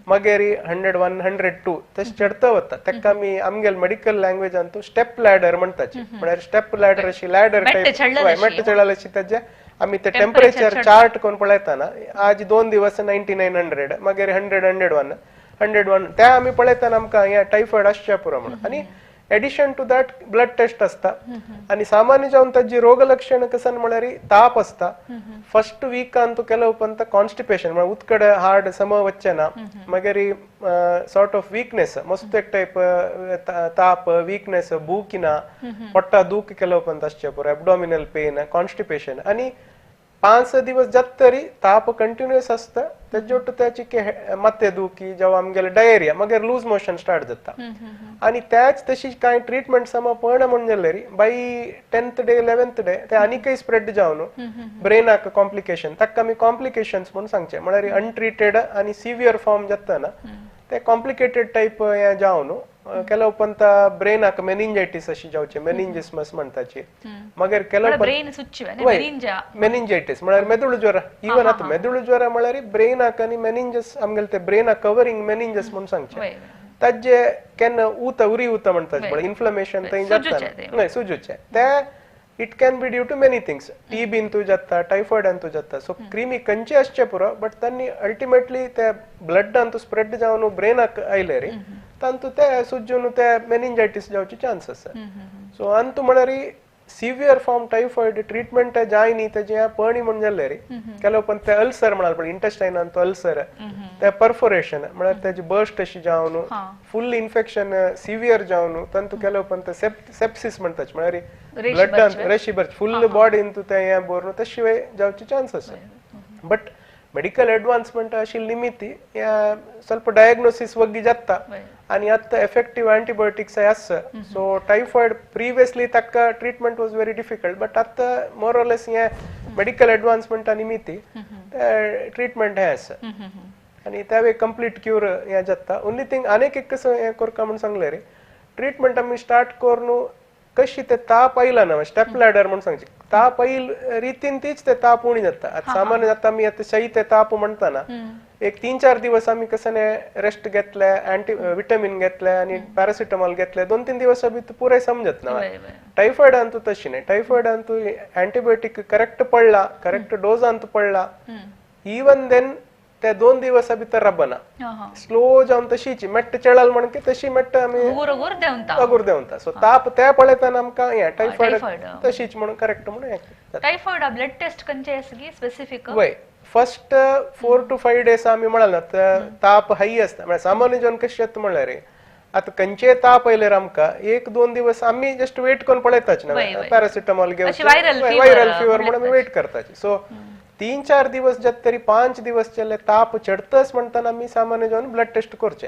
मागीर 101 102 तशें चडता वता. ताका आमी आमगेले मेडिकल लँग्वेजान तूं स्टेप लॅडर म्हणटाची. म्हळ्यार स्टेप लॅडर अशी लॅडर टायप मेट्ट चडले अशी ताजे आमी ते टेम्परेचर चार्ट करून पळयतना आज 2 दिवस 99 100 मागीर 100 101 101 त्या आमी पळयतना आमकां हें टायफॉयड आसचें पुरो म्हणून. आनी Addition to that blood test आसता. आनी सामान्य जावन ताजी रोग लक्षण कसन म्हळ्यार ताप आसता. फर्स्ट वीकान तूं केल्या उपरांत कॉन्स्टिपेशन म्हळ्यार उदकड हार्ड सम वच्चें ना, मागीर सॉर्ट ऑफ विकनेस, मस्त एक टायप ताप, विकनेस, भूक ना, पोट्टा दूख केल्या उपरांत आसचें पुरो, एबडॉमिनल पेन, कॉन्स्टिपेशन. आनी 5 दिवस जात तरी ताप कंटिन्युअस आसता. तेजे ಒಟ್ಟು त्याची माते दुखी जावं आमगेले डायरिया, मागीर लूज मोशन स्टार्ट जाता. आनी त्याच तशी कांय ट्रिटमेंट सम पळना म्हण जाल्यार बाय 10th day 11th day ते आनीकय स्प्रेड जावन ब्रेनाक कॉम्प्लिकेशन, ताका आमी कॉम्प्लिकेशन्स म्हूण सांगचे. म्हळ्यार अनट्रिटेड आनी सिवियर फॉर्म जाता ना ते कॉम्प्लिकेटेड टायप हें जावन केल्या उपरांत ब्रेनाक मेनिंजायटीस अशी जावचे, मेनिंजिस्मस म्हणटाची. मागीर केल्या मेनिंजायटीस म्हळ्यार मेदुळ ज्वर. इवन आतां मेदुळ ज्वर म्हळ्यार ब्रेनाक आनी मेनिंजस आमगेले ते ब्रेनाक कवरींग मेनिंजस म्हूण सांगचे. ताजे केन्ना उता उरी उता म्हणटात पळय, इन्फ्लमेशन थंय जाता न्हय, सुजूचे ते it can be due to many things. TB Antu जाता, टायफॉयड अंतू जाता. सो क्रिमी खंयचे आसचे पुरो, बट तांणी अल्टिमेटली ते ब्लड अंतू स्प्रेड जावन ब्रेनाक आयले रे तांतू ते सुजून ते मेनिंजायटीस जावचे चान्स आसा. सो अंतू म्हळ्यार सिवियर फॉर्म टायफॉयड ट्रिटमेंट जाय न्ही तेजे पळणी म्हण जाले रे. केल्या उपरांत ते अल्सर म्हणाल पळय, इंटेस्टायनान तो अल्सर, ते परफोरेशन म्हळ्यार तेजे बर्स्ट अशी जावन फुल इन्फेक्शन सिवियर जावन तांतू केल्या उपरांत सेप्सिस म्हणटात, म्हळ्यार ब्लडान रेशी बर्च फुल बॉडीन तूं तें हें भरून तशी जावचे चान्स आसा. बट मेडिकल एडवान्समेंट अशी निमित्ती ಸ್ವಲ್ಪ ಡಯಾಗ್ನೋಸಿಸ್ ಒಗ್ಗಿ ಜಾತ ಆನಿ ಅತ್ತ ಎಫೆಕ್ಟಿವ್ ಆಂಟಿಬಯೋಟಿಕ್ಸ್ ಆಸ. ಸೊ ಟೈಫಾಯ್ಡ್ ಪ್ರೀವಿಯಸ್ಲಿ ತಕ್ಕ treatment was very difficult, but ಅತ್ತ more or less medical advancement ನಿಮಿತ್ತಿ ಟ್ರೀಟ್ಮೆಂಟ್ ಆಸ आनी त्यावे कंप्लीट क्यूर हें जाता. ओनली थिंग आनीक एक कसं हें करका म्हूण सांगलें रे, ट्रिटमेंट आमी स्टार्ट करून कशी ते ताप आयला ना, स्टेप लॅडर म्हूण सांगची, ताप आयल रितीन तीच ते ताप उणी जाता. आतां सामान्य जाता आमी आतां शै ते ताप म्हणटाना एक 3-4 दिवस आमी कसं रेस्ट घेतले, अँटी विटामीन घेतले आनी पॅरासिटामॉल घेतले, 2-3 दिवस बी पुराय समजत ना. टायफॉयड अंतू तशी न्ही, टायफॉयड अंतू अँटीबायोटीक करेक्ट पडला, करेक्ट डोज अंतू पडला, इवन then ते 2 दिवसा भितर रबना स्लो जावन तशीच मेट्ट चेळाल म्हणके तशी मेट्ट आमी अगूर देंवता. सो ताप ते पळयतना आमकां हें टायफॉयड तशीच म्हणून करेक्ट म्हणून. टायफॉयड ब्लड टेस्ट खंयचे आसगी स्पेसिफिक? वय फर्स्ट 4 to 5 days आमी म्हळां ना ताप हाय आसता. म्हळ्यार सामान्य जावन कशें जाता म्हणल्यार आतां खंयचेय ताप आयल्यार आमकां 1-2 दिवस आमी जस्ट वेट करून पळयताच ना, पॅरासिटामॉल घेवचें, वायरल फिवर म्हणून आमी वेट करताच. सो 3-4 दिवस जात तरी 5 दिवस चले ताप चडतच म्हणटाना आमी सामान्य जावन ब्लड टेस्ट करचे.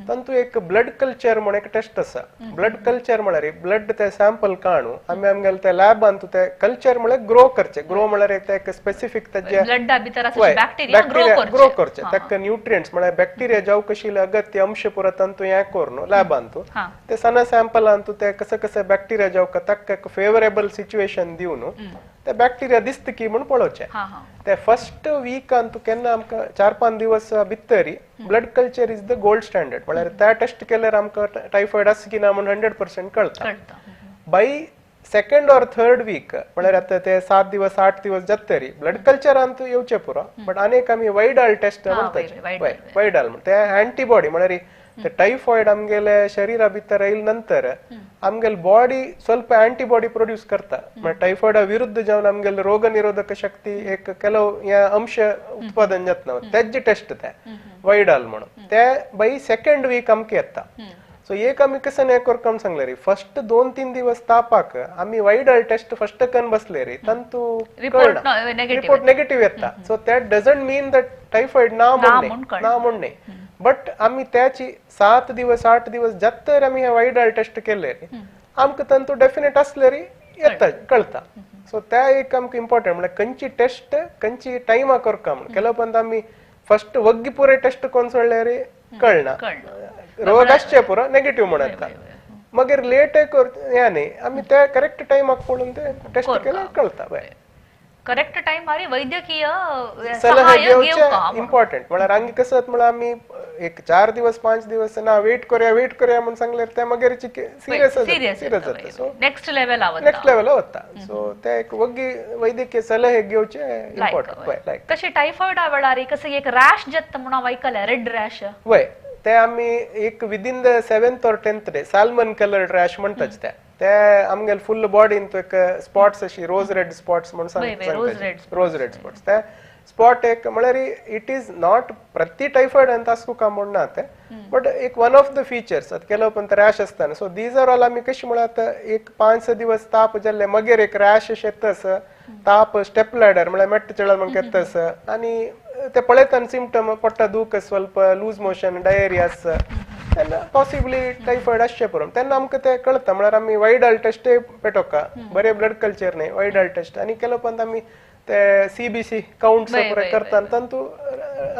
तांतू एक ब्लड कल्चर म्हण एक टेस्ट आसा. ब्लड कल्चर म्हळ्यार ब्लड ते सॅम्पल काडून आमी आमगेले ते लॅबान ते कल्चर म्हळ्यार ग्रो करचे. ग्रो म्हळ्यार ते एक स्पेसिफीक ताजे बॅक्टेरिया ग्रो करचे, ताका न्यूट्रियंट्स म्हळ्यार बॅक्टेरिया जावं कशी अगत्य अंश पुरो तांतू हें करून लॅबान ते सना सॅम्पलान ते कसं कसं बॅक्टेरिया जावं ताका एक फेवरेबल सिच्युएशन दिवन ते बॅक्टेरिया दिसता की म्हूण पळोवचें. ते फर्स्ट वीकान तूं केन्ना आमकां 4-5 दिवस भितरी blood culture is the gold standard. म्हळ्यार त्या टेस्ट केल्यार आमकां टायफॉयड आसा की ना म्हूण 100% कळटा. बाय 2nd or 3rd week म्हळ्यार आतां ते 7 दिवस 8 दिवस जातरी ब्लड कल्चरान तूं येवचें पुरो. बट आनीक आमी वायडाल टेस्ट म्हणटा, वायडाल म्हण ते अँटीबॉडी म्हळ्यार ते टायफॉयड आमगेले शरीरा भितर आयल नंतर आमगेले बॉडी ಸ್ವಲ್ಪ अँटीबॉडी प्रोड्यूस करता. म्हळ्यार टायफॉयडा विरुद्ध जावन आमगेले रोग निरोधक शक्ती एक ಕೆಲವು अंश उत्पादन जाता तेजे टेस्ट ते वायडाल म्हणून ते बाय 2nd week आमकां येता. सो एक आमी कसं हें करका म्हूण सांगलें रे, फर्स्ट 2-3 दिवस तापाक आमी वायडाल टेस्ट फर्स्ट कन बसले रे तांतू रिपोर्ट नेगेटिव्ह येता. So that doesn't mean that typhoid ना म्हूण न्ही, बट आमी त्याची 7 दिवस 8 दिवस जात आमी हे वायडाल टेस्ट केले रे आमकां तांतू डेफिनेट आसले रे येता कळटा. सो त्या एक आमकां इम्पॉर्टंट म्हळ्यार खंयची टेस्ट खंयची टायमा करका म्हण. केल्या उपरांत आमी फर्स्ट वग्गी पुराय टेस्ट कोण सोडले रे कळना, रोग आसचे पुरो नेगेटिव्ह म्हण येता, मागीर लेट हें न्ही आमी ते करेक्ट टायमाक पळोवन ते टेस्ट केल्यार कळटा. करेक्ट टाइम मारी वैद्यकीय सलहे घेवचे इम्पॉर्टंट. म्हळ्यार हांगा कसं म्हळ्यार आमी एक 4 दिवस 5 दिवस ना वेट करूया वेट करूया म्हूण सांगल्यार ते मागीर सिरियस सिरियस जाता. So next level next level वता. सो ते एक वग्गी वैद्यकीय सलहे घेवचे इम्पॉर्टंट. तशें टायफॉयडा वेळार कसं एक रॅश जाता म्हणून हांव आयकलें, रेड रॅश. वय ते आमी एक within the 7th or 10th day salmon coloured rash म्हणटात ते ते आमगेले फुल बॉडीन एक स्पॉट्स अशी रोज रेड स्पॉट्स म्हणून सांगता, रोज रेड स्पॉट्स. ते स्पॉट एक म्हळ्यार it is not प्रति टायफॉइड अंत आसकुका म्हूण ना ते, बट एक वन ऑफ the features. आतां ಕೆಲವು पण रॅश आसता. सो these are all आमी कशें म्हळ्यार आतां एक 5-6 दिवस ताप जाल्ले मगीर एक रॅश अशें येता आसा, ताप स्टेप लॅडर म्हळ्यार मेट्ट चडल म्हण येता आसा आनी ते पळयतना सिमटम पोट्टा दूख स्वल्प, लूज मोशन, डायरिया आसा, तेन्ना पॉसिबली टायफॉइड आसचें पुरो. तेन्ना आमकां ते कळटा म्हळ्यार आमी वायडल टेस्टय पेटोवका, बरे ब्लड कल्चर न्ही वायडल टेस्ट आनी केलो पण आमी ते CBC counts पुरे करता तांतू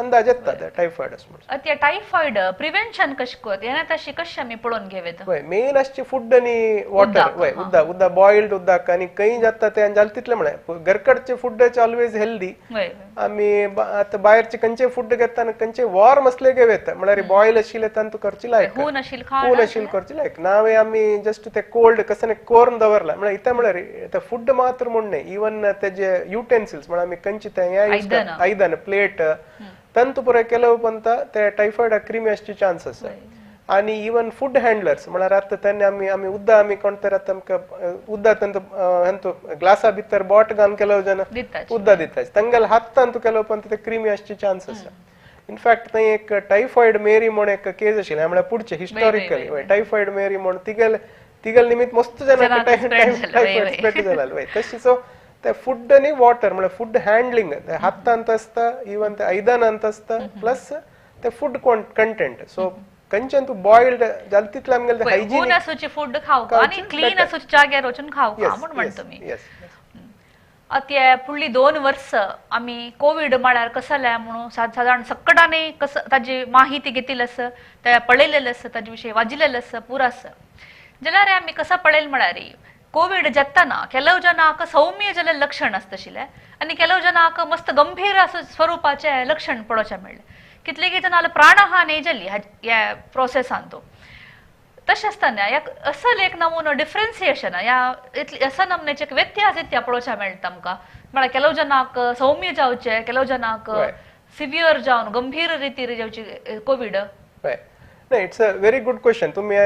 अंदाज येता ते टायफॉइड अशें म्हणून. आतां टायफॉइड प्रिवेन्शन कशें करता येना तशी कशें आमी पळोवन घेवं? वय, मेन आसचे फूड आनी वॉटर. वय, उदक उदक बॉयल्ड उदक आनी खंय जाता ते जालें तितलें म्हळ्यार घरकडचे फूड ऑलवेज हेल्दी. आमी आतां भायरचे खंयचे फूड घेता आनी खंयचे वॉर्म असले घेवं येता, म्हळ्यार बॉयल आशिल्ले तांतू करची लायक, हून आशिल्ले करची लायक नावे आमी जस्ट ते कोल्ड कसं कोर्न दवरला म्हळ्यार इतलें म्हळ्यार ते फूड मात्र म्हूण न्ही, इवन तेजे युटेन्सिल्स म्हळ्यार आमी खंयचे ते आयदन प्लेट तंतु पुरे केले उपरांत ते टायफॉइड क्रिमी आसचे चान्स आसा. आनी इवन फूड हँडलर्स म्हळ्यार आतां तेन्ना आमी आमी उदक आमी कोण तर आतां आमकां उदक तांचो हेंतू ग्लासा भितर बोट घालून केलो जाण उदक दिता तांगेले हातान केले उपरांत ते क्रिमी आसचे चान्स आसा. इनफॅक्ट थंय एक टायफॉइड मेरी म्हूण एक केस आशिल्ली, म्हळ्यार पुढचे हिस्टॉरिकली टायफॉइड मेरी म्हूण तिगेले तिगेले निमित्त मस्त जाणांक टायफॉइड स्प्रेड जाला. वय, तशी सो ते फूड आनी वॉटर म्हळ्यार फूड हँडलिंग हातांत आसता, इवन ते आयदनांत आसता, प्लस ते फूड कंटेंट. सो खंयच्यान तूं बॉयल्ड जालें तितलें आमगेलें हायजीन आसूची फूड खावका आनी क्लीन आसूची जाग्यार वचून खावका म्हूण म्हणटा तुमी. आतां फुडली 2 वर्स आमी कोवीड म्हळ्यार कसलें म्हणून सादारण सकटांनी कसं ताजी माहिती घेतिल्ली आसा, ते पळयलेलें आसा, ताजे विशयी वाजिल्लें आसा, पुरो आसा. जाल्यार आमी कसं पळयलें म्हळ्यार कोविड जाताना ಕೆಲವು जनाक सौम्य जाल्लें लक्षण आसता आनी ಕೆಲವು जनाक मस्त गंभीर असो स्वरूपाचें लक्षण पळोवचें मेळ्ळें. कितलेगी जणांना प्राणहानी जाली ह्या प्रोसेसान. तो तशें आसतना ह्या असल एक नमुनो डिफरन्सिएशन ह्या असा नमुन्याचे एक व्यत्यास येता पळोवचें मेळटा आमकां. म्हळ्यार ಕೆಲವು जनाक सौम्य जावचें, ಕೆಲವು जनाक सिवियर जावन गंभीर रितीर जावची कोविड. नाही, it's a very good question. तुम्ही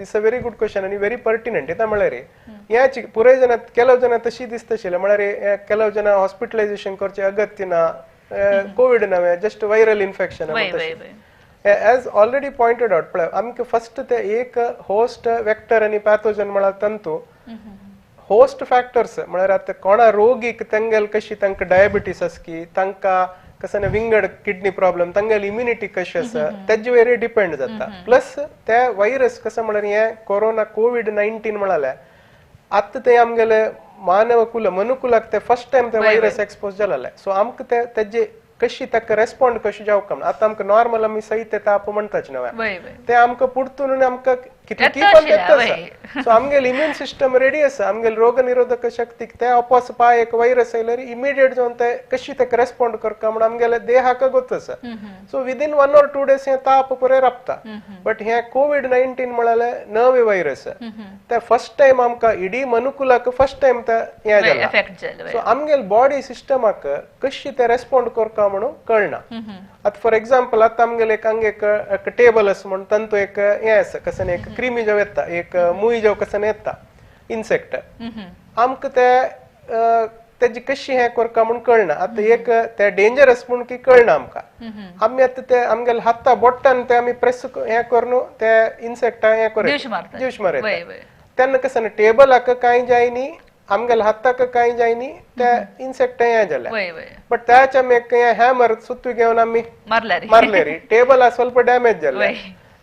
it's a very good question आनी व्हेरी पर्टिनंट. येता म्हळ्यार ह्या पुराय जण ಕೆಲವು जण तशी दिसता आशिल्लें म्हळ्यार ಕೆಲವು जण हॉस्पिटलायझेशन करचें अगत्य ना, कोविड नव्हे just viral infection. As already pointed out पळय आमकां फस्ट ते एक होस्ट वेक्टर आनी पॅथोजन म्हळ्यार तंतू होस्ट फॅक्टर्स म्हळ्यार आतां कोणा रोगीक तेंगेल कशी तांकां डायबिटीस आसकी, तांकां कसं विंगड किडनी प्रॉब्लम, तांगेली इम्युनिटी कशी आसा तेजे वयर डिपेंड जाता. प्लस ते व्हायरस कसं म्हळ्यार हे कोरोना कोविड-19 म्हळ्यार आतां ते आमगेले मानव कुल मनुकुलाक ते फर्स्ट टायम ते व्हायरस एक्सपोज जालें. सो आमकां ते तेजे कशी ताका रेस्पॉन्ड कशी जावका आतां आमकां नॉर्मल आमी सहित ताप म्हणटाच न्हय ते आमकां पुरतून आमकां कितकी पण येता. सो आमगेले इम्यून सिस्टम रेडी आसा, आमगेले रोग निरोधक शक्तीक ते अपोस पाय एक व्हायरस आयल्यार इमिडिएट जावन ते कशी ताका रेस्पॉन्ड करता म्हूण आमगेले देहाक गोत आसा. सो विदीन 1 or 2 days हे ताप पुरे राबता. बट हे कोविड-19 म्हळ्यार नवे व्हायरस ते फर्स्ट टायम आमकां इडी मनुकुलाक फर्स्ट टायम ते हें जालां. सो आमगेले बॉडी सिस्टमाक कशी ते रेस्पॉन्ड करता म्हणून कळना. आतां फॉर एक्झाम्पल आतां आमगेले एक हांगा एक टेबल आसा म्हूण तांतू एक हें आसा कसं एक क्रिमी जेव येता, एक मुय जेव कसं येता इन्सेक्ट, आमकां ते तेजी कशी हें करता म्हूण कळना. आतां एक ते डेंजरस म्हूण की कळना आमकां. आमी आतां ते आमगेले हाता बोटान ते आमी प्रेस हें करून ते इन्सेक्टा हें कर जीव मारता. तेन्ना कसं टेबलाक कांय जायनी, आमगेले हाताक कांय जायनी, ते इन्सेक्ट हें जालें. बट त्याच आमी एक हॅमर सुत्तू घेवन आमी मारले रे टेबला स्वल्प डॅमेज जालें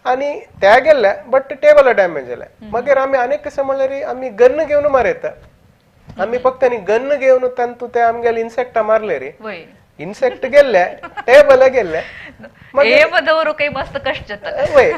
आनी ते गेल्ले बट टेबला डॅमेज जालें. मागीर आमी आनीक कशें म्हणल्यार आमी गन्न घेवन मारयता, आमी फक्त आनी गन्न घेवन तांतू ते आमगेले इन्सेक्टा मारले रे, इन्सेक्ट गेल्ले टेबल गेल्ले. वय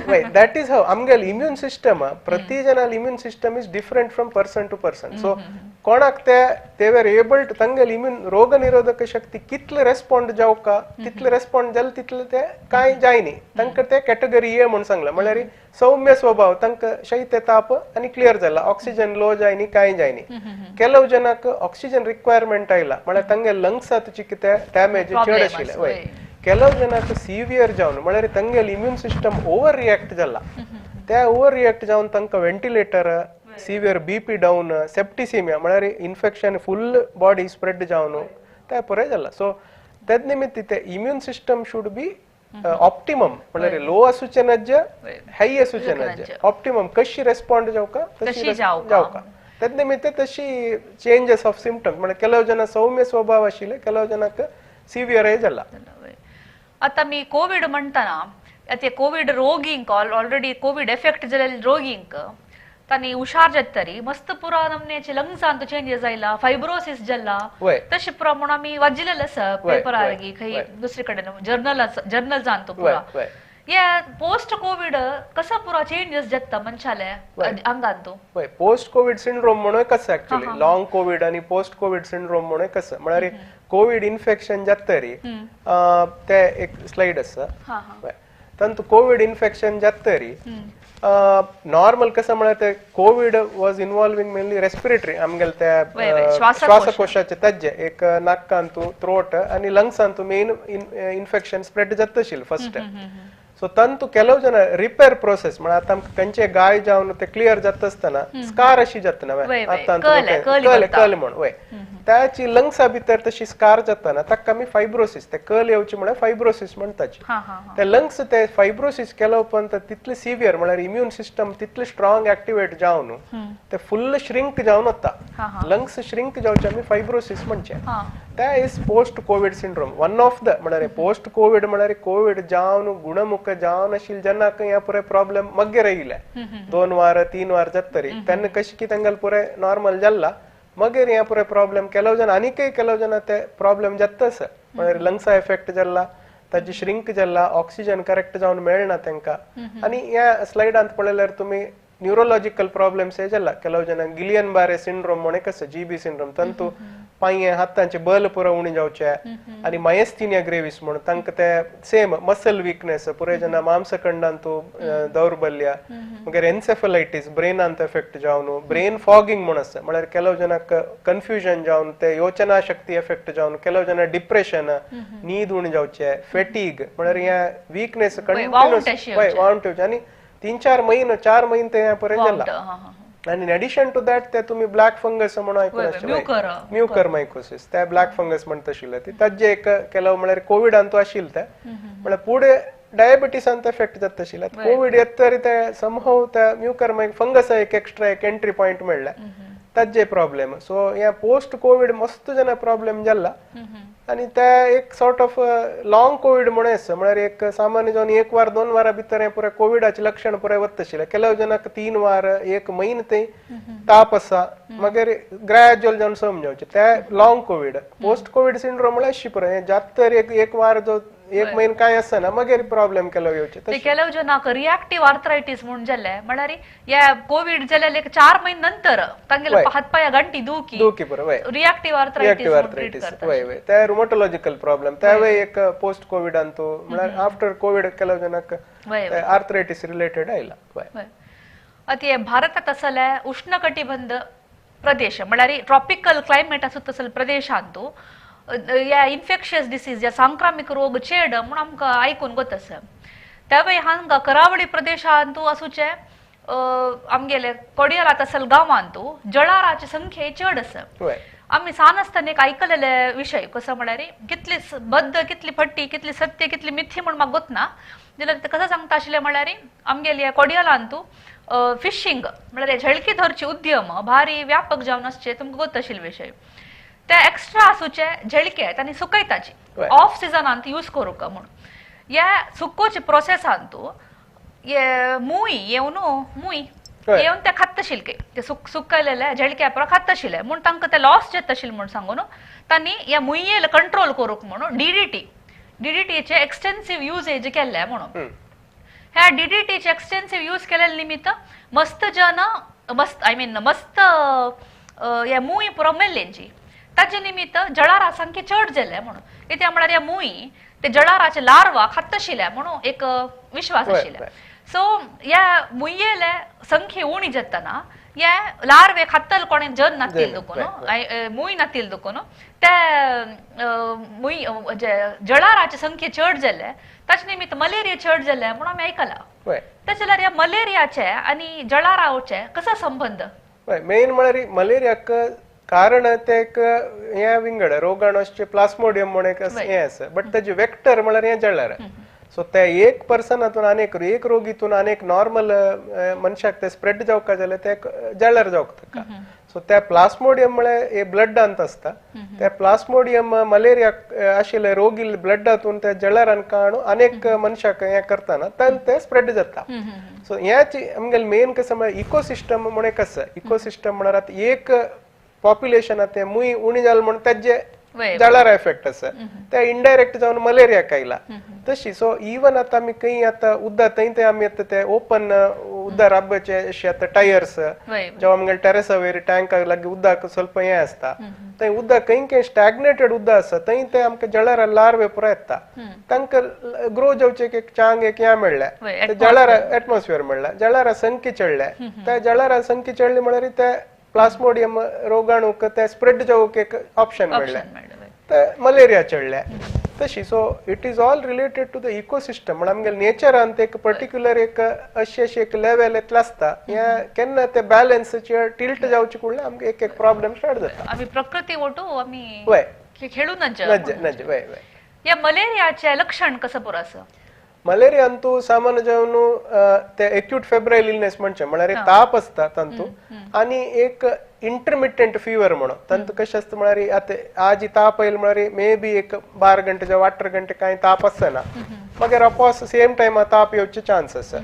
वय, that is हाव आमगेले इम्यून सिस्टम प्रति जनाल immune system is different from person to person. So कोणाक ते they were able to तांगेले इम्यून रोग निरोधक शक्ती कितले रेस्पॉन्ड जावका तितले रेस्पॉन्ड जाले तितले ते कांय जायनी. तांकां ते कॅटेगरी ए म्हूण सांगला म्हळ्यार सौम्य स्वभाव, तांकां शैत्य ताप आनी क्लियर जाला, ऑक्सिजन लो जायनी कांय जायनी. ಕೆಲವು जनाक ऑक्सिजन रिक्वायरमेंट आयला म्हळ्यार तांगे लंग्साची कितें डॅमेज चड आशिल्लें. वय, ಕೆಲವು ಜನಕ್ಕೆ ಸಿವಿಯರ್ जावन म्हळ्यार तांगेले इम्यून सिस्टम ओवर रिएक्ट जाला, त्या ओवर रिएक्ट जावन तांकां ventilator, severe BP down, septicaemia म्हळ्यार इन्फेक्शन फुल बॉडी स्प्रेड जावन त्या पुराय जाला. सो तेद निमित्त ते immune system should be optimum, म्हळ्यार लो आसूचे नज्ज हाय आसूचे नज्ज, ऑप्टिमम कशी रेस्पॉन्ड जावका तशी जावका. तेद निमित्त तशी चेंजेस ऑफ सिम्टम्स म्हळ्यार ಕೆಲವು ಜನ सौम्य स्वभाव आशिल्ले, ಕೆಲವು ಜನಕ್ಕೆ सिवियर जाला. आता मी कोविड म्हणताना ते कोविड रोगींक ऑलरेडी कोविड एफेक्ट जाल्ले रोगींक तांणी हुशार जातरी मस्त पुरा नमनेचे लंग्सांत चेंजेस आयला, फायब्रोसिस जाला, तशें पुरा म्हणून आमी वाचिल्लें आसा पेपरार खंय दुसरे कडेन जर्नल जर्नल्सांत पुरा. हे पोस्ट कोविड कसो पुरा चेंजेस जाता मनशाले आंगांत? पोस्ट कोविड सिंड्रोम म्हणून एक आसा एक्चुअली, लॉंग कोविड आनी पोस्ट कोविड सिंड्रोम म्हणून एक आसा. म्हळ्यार कोविड इन्फेक्शन जातरी ते एक स्लायड आसा, तातूंत कोविड इन्फेक्शन जातरी नॉर्मल कसं म्हळ्यार ते Covid was involving mainly respiratory आमगेले त्या श्वासकोशाचे तज्जे एक नाकांतू थ्रोट आनी लंग्सांतू मेन इन्फेक्शन स्प्रेड जाता आशिल्लें फर्स्ट. सो तांतू ಕೆಲವು ಜನ रिपेर प्रोसेस म्हळ्यार आतां आमकां खंयचे गाय जावन ते क्लियर जाता आसतना स्कार अशी जाता ना कल कल म्हण वय, त्याची लंग्सा भितर तशी स्कार जाता ना ताका आमी फायब्रोसिस, ते कल येवची म्हळ्यार फायब्रोसिस म्हणटाची. ते लंग्स ते फायब्रोसिस केल्या उपरांत तितले सिवियर म्हळ्यार इम्यून सिस्टम तितले स्ट्रॉंग एक्टिवेट जावन ते फुल श्रिंक जावन वता, लंग्स श्रिंक जावचे आमी फायब्रोसिस म्हणचे. त्या is post Covid syndrome one of the म्हळ्यार पोस्ट कोविड म्हळ्यार कोविड जावन गुणमुख जावन आशिल्ले जेन्ना ह्या पुराय प्रॉब्लेम मगेर येयले 2 वार 3 वार जातरी तेन्ना कशें की तांगेले पुराय नॉर्मल जाला, मगेर ह्या पुराय प्रॉब्लेम ಕೆಲವು जन आनीकय ಕೆಲವು जन ते प्रॉब्लेम जाता आसा. म्हळ्यार लंग्सा एफेक्ट जाला, ताजी श्रिंक जाला, ऑक्सिजन करेक्ट जावन मेळना तांकां. आनी ह्या स्लायडांत पळयल्यार तुमी न्यूरोलॉजिकल प्रॉब्लेम्स हे जाला, ಕೆಲವು जन गिलियन बारे सिंड्रोम म्हण एक आसा, जीबी सिंड्रोम, तांतू पांये हातांचे बल पुरो उणें जावचे, आनी मायस्थिनिया ग्रेविस म्हण तांकां ते सेम मसल विकनेस पुराय जेन्ना मांसखंडांतू दौर्बल्य, मागीर एन्सेफलायटीस ब्रेनांत एफेक्ट जावन ब्रेन फॉगिंग म्हण आसा, म्हळ्यार ಕೆಲವು ಜನಕ್ಕೆ कन्फ्युजन जावन ते योचना शक्ती एफेक्ट जावन ಕೆಲವು जन डिप्रेशन, न्हीद उणें जावचे, फेटीग म्हळ्यार हे विकनेस कंटिन्यूस वावंट येवचे आनी 3-4 महिने 4 महिने ते पुराय जाला. आनी इन एडिशन टू that ते तुमी ब्लॅक फंगस म्हणून आयकून आसतलें, म्युकर मायकोसिस, त्या ब्लॅक फंगस म्हणटा आशिल्ले ती ताजे एक ಕೆಲವು म्हळ्यार कोविडांतू आशिल्ले ते म्हळ्यार फुडें डायबिटीसांत एफेक्ट जाता आशिल्ले. कोविड येत तरी ते समहाव त्या म्युकर फंगस एक एक्स्ट्रा एक एंट्री पॉयंट मेळ्ळें ताजे प्रॉब्लेम. सो ह्या पोस्ट कोविड मस्त जन प्रॉब्लेम जाला आनी ते एक सॉर्ट ऑफ लॉंग कोविड म्हणून आसा, म्हळ्यार एक सामान्य जावन 1 वार 2 वारा भितर हें पुराय कोविडाचें लक्षण पुराय वता आशिल्लें. ಕೆಲವು जनक 3 वार 1 म्हयनो ते ताप आसा मागीर ग्रॅज्युअल जावन समजावचें ते long Covid. Post Covid syndrome म्हळ्यार अशी पुराय जात तर एक वार जो 1 म्हयनो कांय आसना मागीर प्रॉब्लेम ಕೆಲವು येवचे. ಕೆಲವು ಜನक रिएक्टिव्ह आर्थरायटीस म्हणून जाल्ले, म्हळ्यार ह्या कोविड जाल्ले 4 म्हयने नंतर तांगेले हातपाया गांठी दुखी दुखी पुराय रिएक्टिव्ह आर्थरायटीस वय वय, ते रुमॅटॉलॉजिकल प्रॉब्लेम त्यावे एक पोस्ट कोविड अंतू म्हळ्यार आफ्टर कोविड ಕೆಲವು ಜನक आर्थरायटीस रिलेटेड आयला. आतां भारतात आसले उष्णकटिबंध प्रदेश म्हळ्यार ट्रॉपिकल क्लायमेट आसता तसले प्रदेशांतू ह्या इन्फेक्शियस डिसीज ह्या सांक्रामीक रोग चेड म्हूण आमकां आयकून गोत आसा. त्या हांगा करावळी प्रदेशांतू आसूचे आमगेले कोडियाला तसल गांवांतू जळाराची संख्या चड आसा. आमी सान आसतना एक आयकलेले विशय कसो म्हळ्यार कितली बद्द कितली फट्टी कितली सत्य कितली मिथ्य म्हूण म्हाका गोत ना, जाल्यार ते कसो सांगता आशिल्लें म्हळ्यार आमगेले कोडियालांतू फिशिंग म्हळ्यार झळकी धरची उद्यम भारी व्यापक जावन आसचे तुमकां गोत आशिल्ले विशय. ते एक्स्ट्रा आसूचे झळके तांणी सुकयताची ऑफ सिजनांत यूज करूंक म्हूण. ह्या सुकोवचे प्रोसेसांतू मुई येवन मुई येवन ते खात आशिल्ले ते सुकयलेले झळके पुरो खात आशिल्ले म्हूण तांकां ते लॉस जाता आशिल्ले म्हूण सांगून तांणी ह्या मुयेल कंट्रोल करूंक म्हणून डीडीटीचे एक्सटेन्सिव युजेज केल्ले म्हणून. ह्या डीडीटीचे एक्सटेन्सिव यूज केल्ले निमित्त मस्त जन मस्त I mean मस्त ह्या मुई पुरो मेल्लेंची ताजे निमित्त जळारां सामकी चड जाले म्हणून. कित्याक म्हळ्यार ह्या मुई ते जळाराचे लार्वा खातशिले म्हणून एक विश्वास आशिल्ले. सो ह्या मुयेले संख्ये उणी जातना हे लार्वे खातल कोणे जन नातील दुखून मुय नातील दुखून ते मुय जळाराचे संख्ये चड जाले ताचे निमित्त मलेरिया चड जाले म्हणून आमी आयकला. ताचे जाल्यार ह्या मलेरियाचे आनी जळाराचे कसो संबंध? मेन म्हळ्यार मलेरियाक कारण ते एक हे विंगड रोगाणूचे प्लास्मोडियम म्हणून एक हे आसा, बट तेजे वेक्टर म्हळ्यार हे जळार. सो ते एक पर्सनातून अनेक एक रोगीतून अनेक नॉर्मल मनशाक ते स्प्रेड जावका जाल्यार ते जळार जावंक ताका. सो त्या प्लास्मोडियम म्हळ्यार हे ब्लडांत आसता, त्या प्लास्मोडियम मलेरिया आशिल्ले रोगी ब्लडातून त्या जळारान काणू अनेक मनशाक हें करतना तान ते स्प्रेड जाता. सो ह्याची आमगेले मेन कसं म्हळ्यार इकोसिस्टम म्हणून एक आसा. इकोसिस्टम म्हळ्यार आतां एक पॉप्युलेशन आतां मुय उणी जाल म्हणून तेजे जळारा एफेक्ट आसा, ते इनडायरेक्ट जावन मलेरियाक आयला तशी. सो इवन आतां आमी खंय आतां उदक थंय ते आमी आतां ते ओपन उदक राबचे अशे आतां टायर्स जेव्हा आमगेले टेरेसा वयर टँका लागीं उदक ಸ್ವಲ್ಪ हें आसता थंय उदक खंय खंय स्टॅग्नेटेड उदक आसा थंय ते आमकां जळारा लार्वे पुरो येता, तांकां ग्रो जावचे एक चांग एक हें मेळ्ळें, जळारा एटमॉस्फियर मेळ्ळें, जळारा संख्ये चडल्या, त्या जळारा संख्ये चडली म्हळ्यार ते प्लास्मोडियम रोगाणूक ते स्प्रेड जावंक एक ऑप्शन मेळ्ळें, ते मलेरिया चडल्या तशी. So it is all related to the ecosystem. म्हळ्यार आमगेले नेचरान एक पर्टिक्युलर एक अशी अशी एक लेवल येतलें आसता, हें केन्ना ते बॅलन्स टिल्ट जावचे कुडले आमकां एक एक प्रॉब्लम स्टार्ट जाता. आमी प्रकृती ओटू आमी खेळू नज नज. ह्या मलेरियाचें लक्षण कसं पुरो आसा? मलेरियान तूं सामान्य जावन ते एक्यूट फेब्रायल इलनेस म्हणचे म्हळ्यार ताप आसता तांतू आनी एक इंटरमिटंट फिवर म्हणून तांतू कशें आसता म्हळ्यार आतां आज ताप आयल म्हळ्यार मे बी एक 12 घंटे जावं 18 घंटे कांय ताप आसना, मागीर वापस सेम टायमा ताप येवचे चान्स आसा.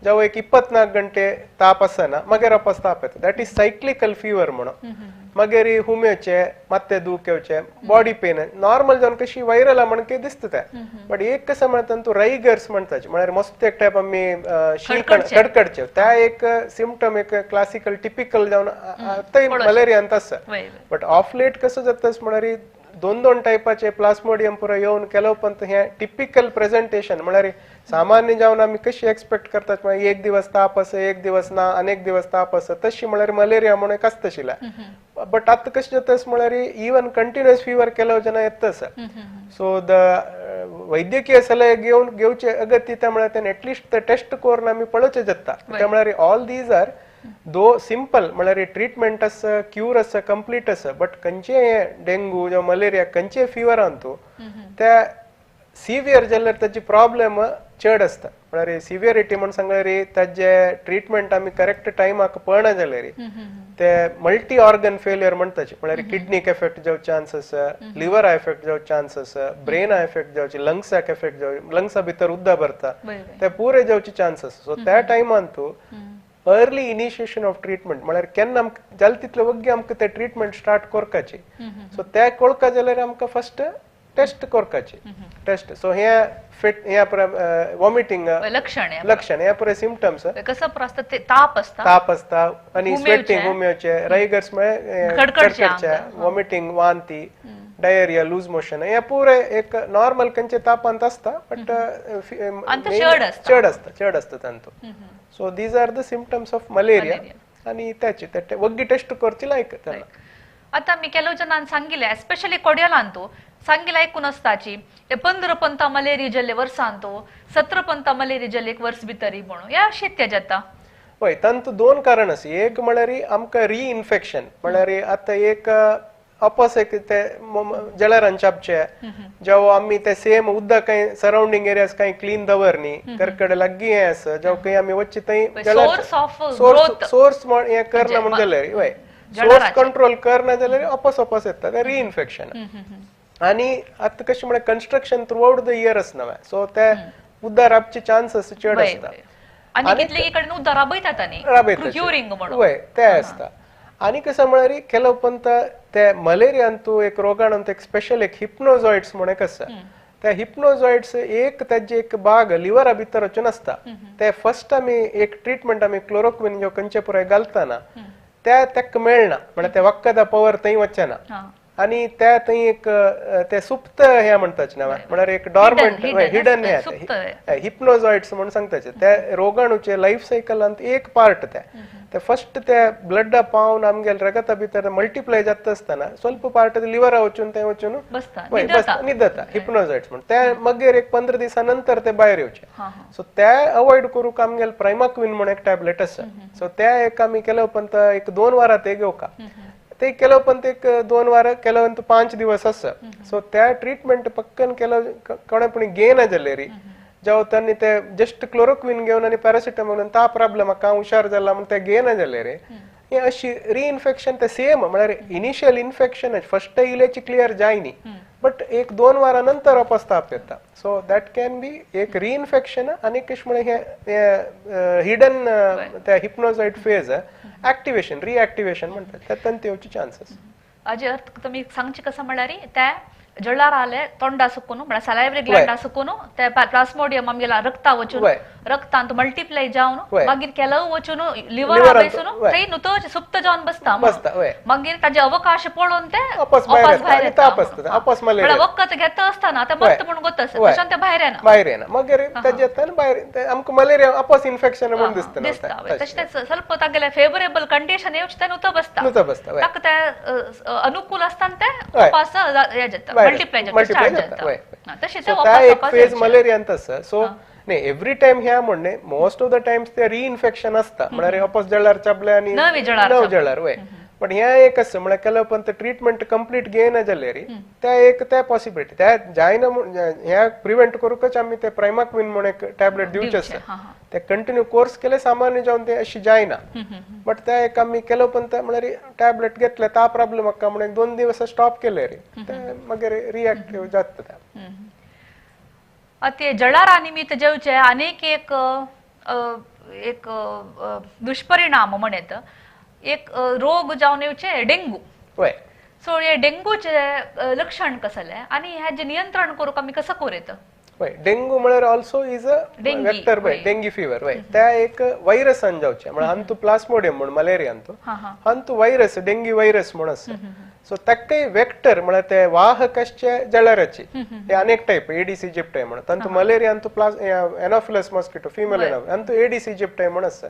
जावं एक 24 घंटे ताप आसना मागीर वापस ताप येता, that is cyclical fever म्हणून. मागीर हुमेचे मात्ते दूख येवचे, बॉडी पेन नॉर्मल जावन कशी व्हायरल म्हणके दिसता ते, बट एक कसं म्हणटा तूं रायगर्स म्हणटाचे म्हळ्यार मस्त एक टायप आमी शीं कडकडचे त्या एक सिमटम एक क्लासिकल टिपिकल जावन आतां मलेरियांत आसा. बट ऑफ लेट कसं जाता म्हळ्यार दोन दोन टायपाचे प्लास्मोडियम पुरो येवन केलो पण हे टिपिकल प्रेझेंटेशन म्हळ्यार सामान्य जावन आमी कशी एक्सपेक्ट करतात म्हळ्यार एक दिवस ताप आसा एक दिवस ना अनेक दिवस ताप आसा तशी म्हळ्यार मलेरिया म्हणून एक आसता आशिल्लें. बट आतां कशें जाता म्हळ्यार इवन कंटिन्युअस फिवर केलो जेन्ना येता आसा. सो the वैद्यकीय सल्ले घेवन घेवचे अगत्य त्या म्हळ्यार तेन्ना एटलिस्ट ते टेस्ट करून आमी पळोवचें जाता. त्या म्हळ्यार all these are though simple म्हळ्यार ट्रिटमेंट आसा क्यूर आसा कंप्लीट आसा, बट खंयचे डेंगू जावं मलेरिया खंयचे फिवरान तूं त्या सिवियर जाल्यार ताची प्रॉब्लम चड आसता. म्हळ्यार सिवियरिटी म्हण सांगल्यार ताजे ट्रिटमेंट आमी करेक्ट टायमाक पळना जाल्यार ते मल्टी ऑर्गन फेलियर म्हणटाचे म्हळ्यार किडनीक एफेक्ट जावचे चान्स आसा, लिवरा एफेक्ट जावचे चान्स आसा, ब्रेना एफेक्ट जावचे, लंग्साक एफेक्ट जावचे, लंग्सा भितर उदक भरता ते पुरे जावचे चान्स आसा. सो त्या टायमान तूं अर्ली इनिशिएशन ऑफ ट्रिटमेंट म्हळ्यार केन्ना आमकां जालें तितले वग्गी आमकां ते ट्रिटमेंट स्टार्ट करपाची. सो ते कळका जाल्यार आमकां फर्स्ट टेस्ट करपाची टेस्ट. सो हे फिट हे वॉमिटींग लक्षण लक्षण हे पुरे सिमटम्स कसं आसता ते ताप आसता, ताप आसता आनी स्वेटिंग हुमेवचे रायगर्स म्हळ्यार कडकडचे, वॉमिटींग, वांती, डायरिया, लूज मोशन हे पुरे एक नॉर्मल खंयचे तापांत आसता, बट चड आसता चड आसता तांतू. So these are the symptoms of malaria आनी त्याचे ते वग्गी टेस्ट करची लायक त्यांना. आता मी ಕೆಲವು ಜನ सांगिले एस्पेशली कोडियालांतू सांगिले ऐकून असताची 15 पंता मलेरिया जाल्ले वर्सांतू 17 पंता मलेरिया जाल्ले एक वर्स भितरी म्हणून ह्या शेत्या जाता. हय, तांतू दोन कारण आसा. एक म्हळ्यार आमकां रिइन्फेक्शन म्हळ्यार आतां एक अपोस एक ते जळारान चापचे जेव्हा आमी ते सेम उदक कांय सरावंडींग एरियाज कांय क्लीन दवरनी करकड लागीं हें आसा जेव्हा खंय आमी वचचे थंय सोर्स हें करना म्हण जाल्यार हय सोर्स कंट्रोल करना जाल्यार अपोस अपोस येता ते रिइन्फेक्शन. आनी आतां कशें म्हळ्यार construction through out the year आसना, सो ते उदक राबचे चान्सीस चड आसता. आनी कितले कडेन उदक राबयतात आनी हय ते आसता. आनी कसं म्हळ्यार केलो पण ते मलेरियांतू एक रोगाणूंत एक स्पेशल एक हिप्नोझॉइड्स म्हण एक आसा. त्या हिप्नोझॉइड्स एक ताजे एक भाग लिवरा भितर वचून आसता. ते फर्स्ट आमी एक ट्रिटमेंट आमी क्लोरोक्विन जो खंयचे पुराय घालतना त्या तेका मेळना, म्हळ्यार ते वखदा पवर थंय वचना. आनी त्या थंय एक ते सुप्त हे म्हणटाचे ना म्हळ्यार एक डॉर्मंट हिडन हे हिप्नोझॉइड्स म्हणून सांगताचे त्या रोगाणूचे लायफ सायकलांत एक पार्ट ते ते फर्स्ट ते ब्लड पावन आमगेले रगता भितर मल्टिप्लाय जाता आसतना ಸ್ವಲ್ಪ पार्ट लिवरा वचून ते वचून निदता हिप्नोझॉइड्स म्हणून ते मागीर एक 15 दिसा नंतर ते भायर येवचे. सो ते अवॉइड करूंक आमगेले प्रायमाक्विन म्हणून एक टॅबलेट आसा. सो ते एक आमी केले उपरांत एक 2 वारां ते घेवका ते केले उपरांत एक 2 वारां केले उपरांत 5 दिवस आसा. सो त्या ट्रिटमेंट पक्कन केलं कोणें पण घेयना जाल्यार जावं तांणी ते जस्ट क्लोरोक्विन घेवन आनी पॅरासिटामॉल ता प्रॉब्लम म्हाका हुशार जाला म्हूण ते घेयना जाल्यार हे अशी रिइन्फेक्शन ते सेम म्हळ्यार इनिशियल इन्फेक्शन फर्स्ट इलेची क्लियर जायनी बट एक 2 वारां नंतर वापस ताप येता. सो that can be एक रिइन्फेक्शन आनी कशें म्हळ्यार हे हिडन त्या हिप्नोझॉइड फेज ऍक्टिवेशन रिएक्टिवेशन म्हणतात तातूंत येवचे चान्सेस. अजे अर्थ तुमी सांगचे कसं म्हळ्यार त्या जळार आले तोंडा सुकून म्हळ्यार सलायव्हरी ग्लँड सुकून ते प्लास्मोडियम आमगेला रक्ता वचून रक्तांत मल्टिप्लाय जावन मागीर केलं वचून लिव्हर बेसून थंय नुतो सुप्त जावन बसता मागीर ताजे अवकाश पळोवन ते वापस भायर येता. म्हळ्यार वखद घेता आसतना ते मरता म्हणून गोत आसता तशें ते भायर येना भायर येना मागीर ताजे येता भायर आमकां मलेरिया वापस इन्फेक्शन म्हणून दिसता दिसता. तशें ते ಸ್ವಲ್ಪ तागेले फेवरेबल कंडिशन येवचे ते नुतो बसता नुतो बसता ताका ते अनुकूल आसतना ते वापस हे जाता मल्टिप्लाय जाता. तशें ते एक फेज मलेरियांत आसा. सो न्ही एवरी टायम ह्या म्हणणे मोस्ट ऑफ the times ते रिइन्फेक्शन आसता म्हळ्यार वापस जळार चाबले आनी नव जळार वय पण ह्या एक आसा म्हळ्यार केल्या उपरांत ट्रिटमेंट कंप्लीट घेयना जाल्यार त्या एक त्या पॉसिबिलिटी त्या जायना ह्या प्रिवेंट करूंकच आमी ते प्रायमाक्विन म्हणून एक टॅबलेट दिवचे आसता ते कंटिन्यू कोर्स केले सामान्य जावन ते अशी जायना बट त्या एक आमी केले उपरांत म्हळ्यार टॅबलेट घेतले ता प्रॉब्लम म्हाका म्हणून 2 दिवस स्टॉप केले रे ते मागीर रिएक्टिव जाता. त्या ते जळारा निमित्त जेवचे अनेक एक एक दुष्परिणाम म्हणत एक रोग जावन येवचे डेंगू. सो हे डेंगूचे लक्षण कसले आनी हेजे नियंत्रण करूंक आमी कसं करूं येता? डेंगू म्हळ्यार also is a vector by dengue fever वय त्या एक व्हायरसान जावचे म्हळ्यार हांतू प्लास्मोडियम म्हूण मलेरियांतू हांतू व्हायरस डेंगी व्हायरस म्हूण आसा. सो ताकाय वेक्टर म्हळ्यार ते वाहक आसचे जळाराचे हे अनेक टायप एडीस इजिप्टाय म्हणून तांतू मलेरियांतू प्लास एनोफिलस मॉस्किटो फिमेल एनोफिलस हांतू एडीस इजिप्टाय म्हूण आसा.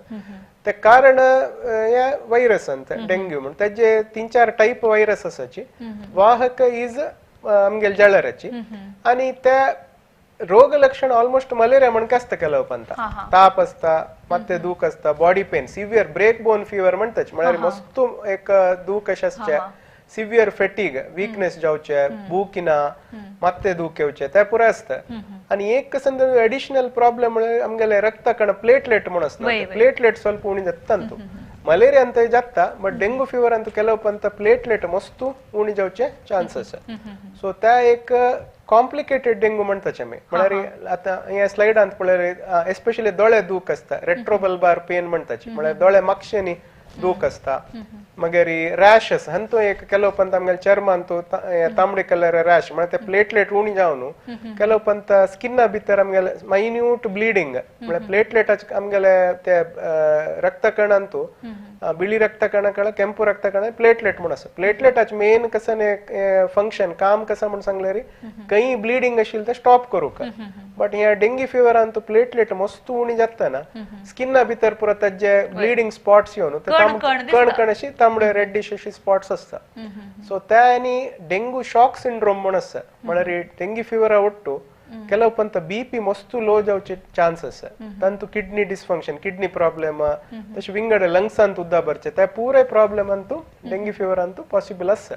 ते कारण ह्या व्हायरसान डेंग्यू म्हूण ताजे 3-4 टायप व्हायरस आसाची वाहक is आमगेले जळाराची आनी त्या रोग लक्षण ऑलमोस्ट मलेरिया म्हणून आसता केल्या उपरांत ताप आसता मात्ते दूख आसता body pain severe break bone fever म्हणटाच म्हळ्यार मस्त एक दूख अशें आसचें सिव्हियर फेटीग वीकनेस जावचे भूक ना मात्ते दूख येवचे ते पुराय आसता. आनी एक कसं एडिशनल प्रॉब्लम म्हळ्यार आमगेले रक्तकण प्लेटलेट म्हणून आसता प्लेटलेट ಸ್ವಲ್ಪ उणी जाता तू मलेरियांत जाता बट डेंगू फिवर केल्या उपरांत प्लेटलेट मस्त उणी जावचे चान्स आसा. सो त्या एक कॉम्प्लिकेटेड डेंगू म्हणटाचे आमी म्हळ्यार आतां ह्या स्लायडांत पळयल्यार एस्पेशली दोळे दूख आसता रेट्रोबल्बार पेन म्हणटाचे म्हळ्यार दोळे मागशेनी दूख आसता. मागीर रॅश आसा हांतू एक केल्या उपरांत आमगेले चर्मांतू तांबडे कलर रॅश म्हळ्यार ते प्लेटलेट उणी जावन केल्या उपरांत स्किना भितर आमगेले मायन्यूट ब्लिडींग म्हळ्यार प्लेटलेटाचे आमगेले ते रक्तकणांतू बिळी रक्तकणा ಕೆಂಪು ರಕ್ತಕಣ प्लेटलेट म्हूण आसा. प्लेटलेटाचे मेन कसं फंक्शन काम कसं म्हूण सांगल्यार खंय ब्लिडींग आशिल्लें तें स्टॉप करूंक बट ह्या डेंगी फिवरान प्लेटलेट मस्त उणी जाता ना स्किना भितर पुरो ताजे ब्लिडींग स्पॉट्स येवन कण कण अशी तांबडे रेडिश अशी स्पॉट्स आसता. सो त्या आनी डेंगू शॉक सिंड्रोम म्हूण आसा म्हळ्यार डेंगी फिवरा ಒಟ್ಟು ಕೆಲವು ಪಂತ ಬಿ ಪಿ ಮಸ್ತು ಲೋ जावचे चान्स आसा तांतू किडनी डिस्फंक्शन किडनी प्रॉब्लेम तशें विंगड लंग्स अंत उद्दा भरचे ते पुराय problem Antu dinghy fibre Antu possible आसा.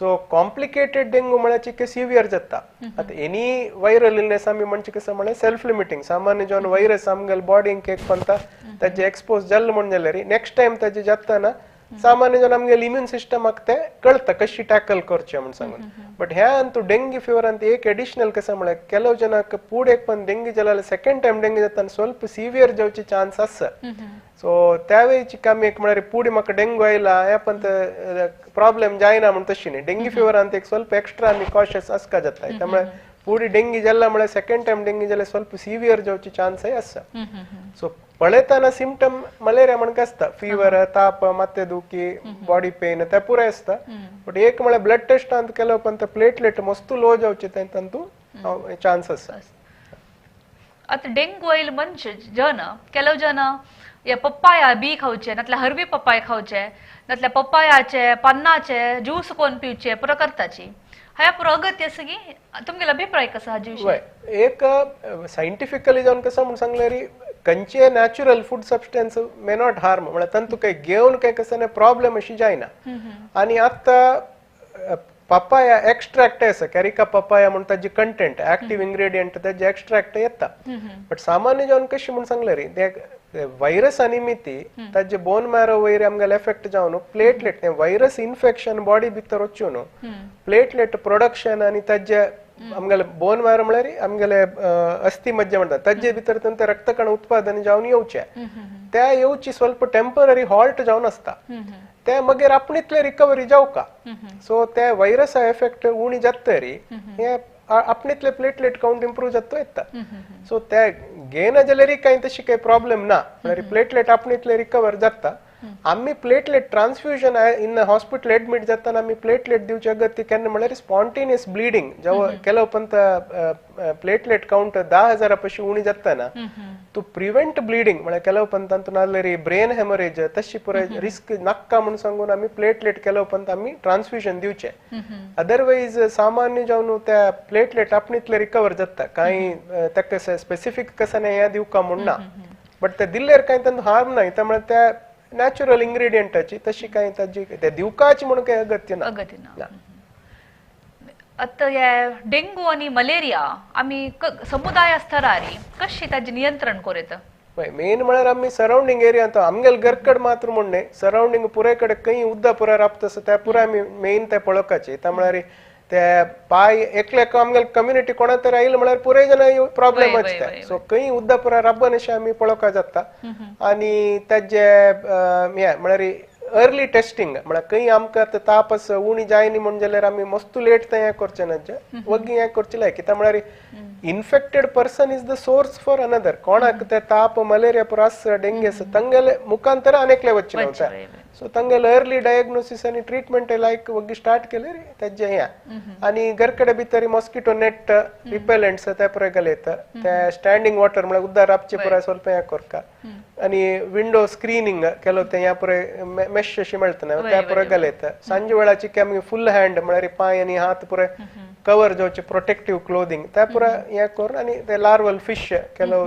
सो कॉम्प्लिकेटेड डेंगू म्हळ्यार चिके सिवियर जाता. आतां एनी वायरल इलनेस आमी म्हणचे कसं म्हळ्यार सेल्फ लिमिटींग सामान्य जावन व्हायरस आमगेले बॉडीक एक पंता ताजे एक्सपोज जाल्लो म्हूण जाल्यार नेक्स्ट टायम ताजे जाता ना सामान्य जावन आमगेले इम्यून सिस्टमाक ते कळटा कशी टॅकल करचे म्हूण सांगून. बट ह्या अंतू डेंगी फिवर एक एडिशनल कसं म्हळ्यार ಕೆಲವು ಜನಕ್ಕೆ ಪೂಡೆ पण डेंगी जाल्यार सेकंड टायम डेंगी जाता ಸ್ವಲ್ಪ सिवियर जावचे चान्स आसा. सो त्या वेळी आमी एक म्हळ्यार पुढे म्हाका डेंगू आयला हे पण प्रॉब्लेम जायना म्हूण तशी न्ही डेंगी फिवरांत एक ಸ್ವಲ್ಪ एक्स्ट्रा आमी कॉशियस आसका जाता. त्यामुळे पुडी डेंगी जाल्ला म्हळ्यार सेकंड टायम डेंगी जाल्यार स्वल्प सिवियर जावची चान्स आसा. सो पळयतना सिमटम मलेरिया म्हणून आसता, फिवर, ताप, माथे दुखी, बॉडी पेन ते पुराय आसता. बट एक म्हळ्यार ब्लड टेस्टांत केल्या उपरांत प्लेटलेट मस्त लो जावचे तांतू चान्स आसा. आतां डेंगू आयिल्ले मनश जन ಕೆಲವು ಜನ हे पप्पाया बी खावचे, नातल्यार हरवी पप्पाय खावचे, नातल्यार पप्पायाचे पन्नाचे ज्यूस कोण पिवचे पुरो करताची. ह्या पुरो अगत्य आसा की तुमगेलो अभिप्राय कसो हाजे विशीं? एक सायंटिफिकली जावन कसो म्हूण सांगल्यार खंयचे natural food substance may not harm, म्हळ्यार तांतू काही घेवन काय कसं प्रॉब्लेम अशी जायना. आनी आतां पपाया एक्स्ट्रॅक्ट आसा, कॅरिका पपाया म्हूण ताजी कंटेंट ऍक्टिव्ह इंग्रेडियंट ताजे एक्स्ट्रॅक्ट येता. बट सामान्य जावन कशें म्हूण सांगल्यार ते व्हायरसा निमित्ती ताजे बोन मॅरो वयर आमगेले एफेक्ट जावन प्लेटलेट व्हायरस इन्फेक्शन बॉडी भितर वचून प्लेटलेट प्रोडक्शन आनी ताजे आमगेले बोन मॅरो म्हळ्यार आमगेले अस्थी मज्जा म्हणटात ताजे भितर ते रक्तकण उत्पादन जावन येवचे, त्या येवची स्वल्प टेंपररी हॉल्ट जावन आसता, ते मगीर आपणितले रिकवरी जावका. सो ते व्हायरसा एफेक्ट उणी जातरी हे आपणितले प्लेटलेट काउंट इम्प्रूव जातो येता. सो ते घेयना जाल्यार कांय तशी काही प्रॉब्लेम ना, म्हळ्यार प्लेटलेट आपणितले रिकवर जाता. आमी platelet transfusion in hospital admit जाताना आमी प्लेटलेट दिवचे अगत्य केन्ना म्हळ्यार स्पॉन्टेनियस ब्लिडींग जेव्हा केल्या उपरांत प्लेटलेट काउंट 10,000 पशी उणी जाताना टू प्रिव्हेंट ब्लिडींग म्हळ्यार केल्या उपरांत तातूंत नाल्यार ब्रेन हेमरेज तशी पुराय रिस्क नाका म्हूण सांगून आमी प्लेटलेट केल्या उपरांत आमी ट्रान्सफ्युजन दिवचे. अदरवायज सामान्य जावन त्या प्लेटलेट आपणितले रिकवर जाता, कांय ताका स्पेसिफीक कसं हें दिवका म्हूण ना, बट ते दिल्ल्यार कांय तातूंत हार्म ना. त्यामुळे त्या नॅचरल इंग्रेडियंटाची तशी काय ताजी ते दिवकाची म्हणून काही अगत्य ना. अगत्य ना. आतां हे डेंगू आनी मलेरिया आमी समुदाय स्तरार कशी ताजें नियंत्रण करूं येता? मेन म्हळ्यार आमी सरावंडींग एरियांत आमगेले घरकड मात्र म्हूण न्हय, सरावंडींग पुराय कडेन खंय उदक पुराय राबता आसा त्या पुराय आमी मेन ते पळोवपाचे. त्या म्हळ्यार ते पाय एकल्याक आमगेले कम्युनिटी कोणा तरी आयले म्हळ्यार पुराय जाणां प्रॉब्लेम आसता. सो खंय उदक पुराय राबन अशें आमी पळोवपाक जाता. आनी ताजे हें म्हळ्यार अर्ली टेस्टिंग म्हळ्यार खंय आमकां आतां ताप आसा उणी जायना म्हूण जाल्यार आमी मस्त लेट तें हें करचें ना, वग्गी हें करचें लायक. कित्याक म्हळ्यार infected person is the source for another. कोणाक ते ताप मलेरिया पुरो आसा डेंग्यू आसा तांगेले मुखांतर आनेकले वचचें न्हू. सो तांगेले अर्ली डायग्नोसीस आनी ट्रिटमेंट लायक वग्गी स्टार्ट केले तेजें हें. आनी घरकडे भितर मॉस्किटो नेट रिपेलंट्स ते पुराय घालयता, ते स्टँडींग वॉटर म्हळ्यार उदक राबचें पुराय स्वल्प हें करता. आनी विंडो स्क्रिनींग केलो तें ह्या पुराय मेश अशी मेळटा न्हू त्या पुराय घालयता. सांजे वेळाची आमी फूल हँड म्हळ्यार पांय आनी हात पुराय कवर जावचे प्रोटेक्टीव क्लोदींग त्या पुराय हें करून. आनी ते लार्वल फिश केलो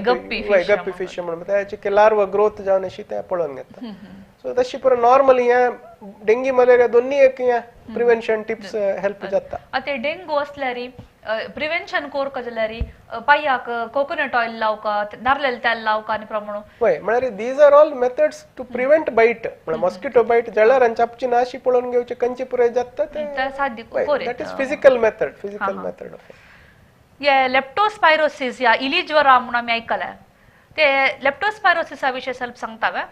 गप्पी फिश म्हणून त्याचे लार्व ग्रोथ जावन अशी ते पळोवन घेता. सो तशी पुरो नॉर्मली हें डेंगी मलेरिया दोन्ही एक हें प्रिवेन्शन टिप्स हेल्प जाता. आतां डेंगू आसल्यार प्रिवेन्शन करता जाल्यार पांयाक कोकोनट ऑयल लावका, नारलेल तेल लावका आनी प्रमाण. हय, म्हळ्यार these are all methods to prevent bite. म्हळ्यार मॉस्किटो बायट जळारांची आपची ना अशी पळोवन घेवची कंची पुराय जाता ते साध्य. That is physical method, physical method. हे लेप्टोस्पायरोसिस या इली ज्वरा म्हणून आमी आयकलां, ते लेप्टोस्पायरोसिसा विशीं ಸ್ವಲ್ಪ सांगता वे?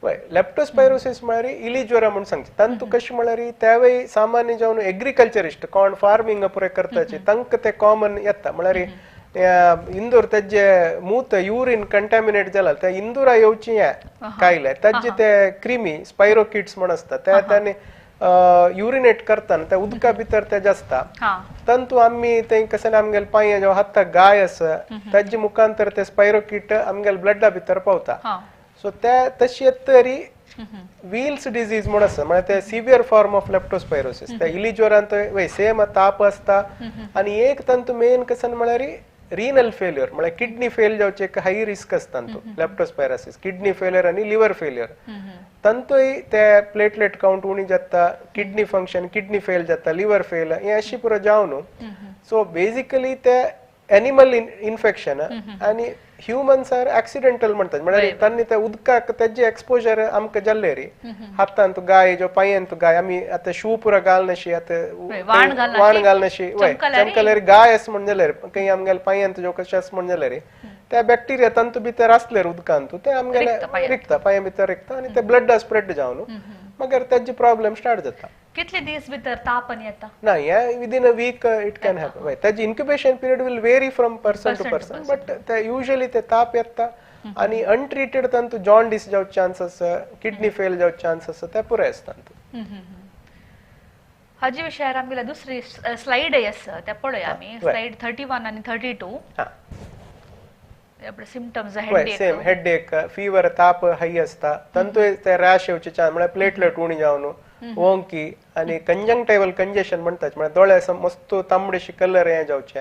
हय, लेप्टोस्पायरोसिस म्हळ्यार इली ज्वरा म्हूण सांगचे. तांतू कशें म्हळ्यार त्यावेळी सामान्य जावन एग्रीकल्चरिस्ट कोण फार्मींग पुराय करताचे तांकां ते कॉमन येता. म्हळ्यार इंदूर तेजे मूत युरीन कंटॅमिनेट जाला त्या इंदुरा येवची हें कायले ताजे ते क्रिमी स्पायरोकिट्स म्हण आसता त्या तांणी युरिनेट करताना त्या उदका भितर ते आसता. तांतू आमी ते कशें आमगेले पांय जेव्हा हाताक गाय आसा ताजे मुखांतर ते स्पायरोकिट आमगेले ब्लडा भितर पावता. सो त्या तशी तरी व्हील्स डिजीज म्हूण आसा, म्हळ्यार ते सिवियर फॉर्म ऑफ लेप्टोस्पायरोसिस. त्या इली ज्वरांत सेम ताप आसता. आनी एक तांतू मेन कशें म्हळ्यार रिनल फेल्युअर म्हळ्यार किडनी फेल जावचे एक हाय रिस्क आसता तांतू लेप्टोस्पायरोसिस, किडनी फेल्युअर आनी लिवर फेल्युअर. तांतूय ते प्लेटलेट काउंट उणी जाता, किडनी फंक्शन किडनी फेल जाता, लिवर फेल हें अशी पुरो जावन. सो बेजिकली ते एनिमल इन्फेक्शन आनी ह्युमन्स are accidental म्हणतात. म्हळ्यार तांणी त्या उदकाक तेजे एक्सपोजर आमकां जाल्ले रे हातांत गाय जो पांयांत गाय आमी आतां शू पुरा घालनाशी आतां वाण घालनाशी वय चमकल्यार गाय आसा म्हण जाल्यार खंय आमगेले पांयांत जो कशें आसा म्हण जाल्यार त्या बॅक्टेरिया तांतू भितर आसले उदकांत ते आमगेले रिकता पांया भितर रिकता आनी ते ब्लड स्प्रेड जावन मागीर तेजे प्रॉब्लेम स्टार्ट जाता. कितले दीस भितर ताप आनी येता? ना, हे within a week it can happen. हय, ताजी incubation period will vary from person to person, but ते युजली ते ताप येता आनी अनट्रिटेड तांतू जॉन्डिस जावचे चान्स आसा, किडनी फेल जावचे चान्स आसा, ते पुराय आसता. हाजे विशयार आमगेल्या दुसरी स्लायड आसा ते पळोवया आमी, स्लायड 31 आनी 32. आपले symptoms, headache, same headache, fever, ताप हाय आसता, तांतू ते रॅश येवचे चान्स, म्हळ्यार प्लेटलेट उणी जावन ओंकी आनी कंजंक्टायवल कंजेशन म्हणतात, म्हळ्यार दोळे मस्त तांबडेशी कलर हे जावचे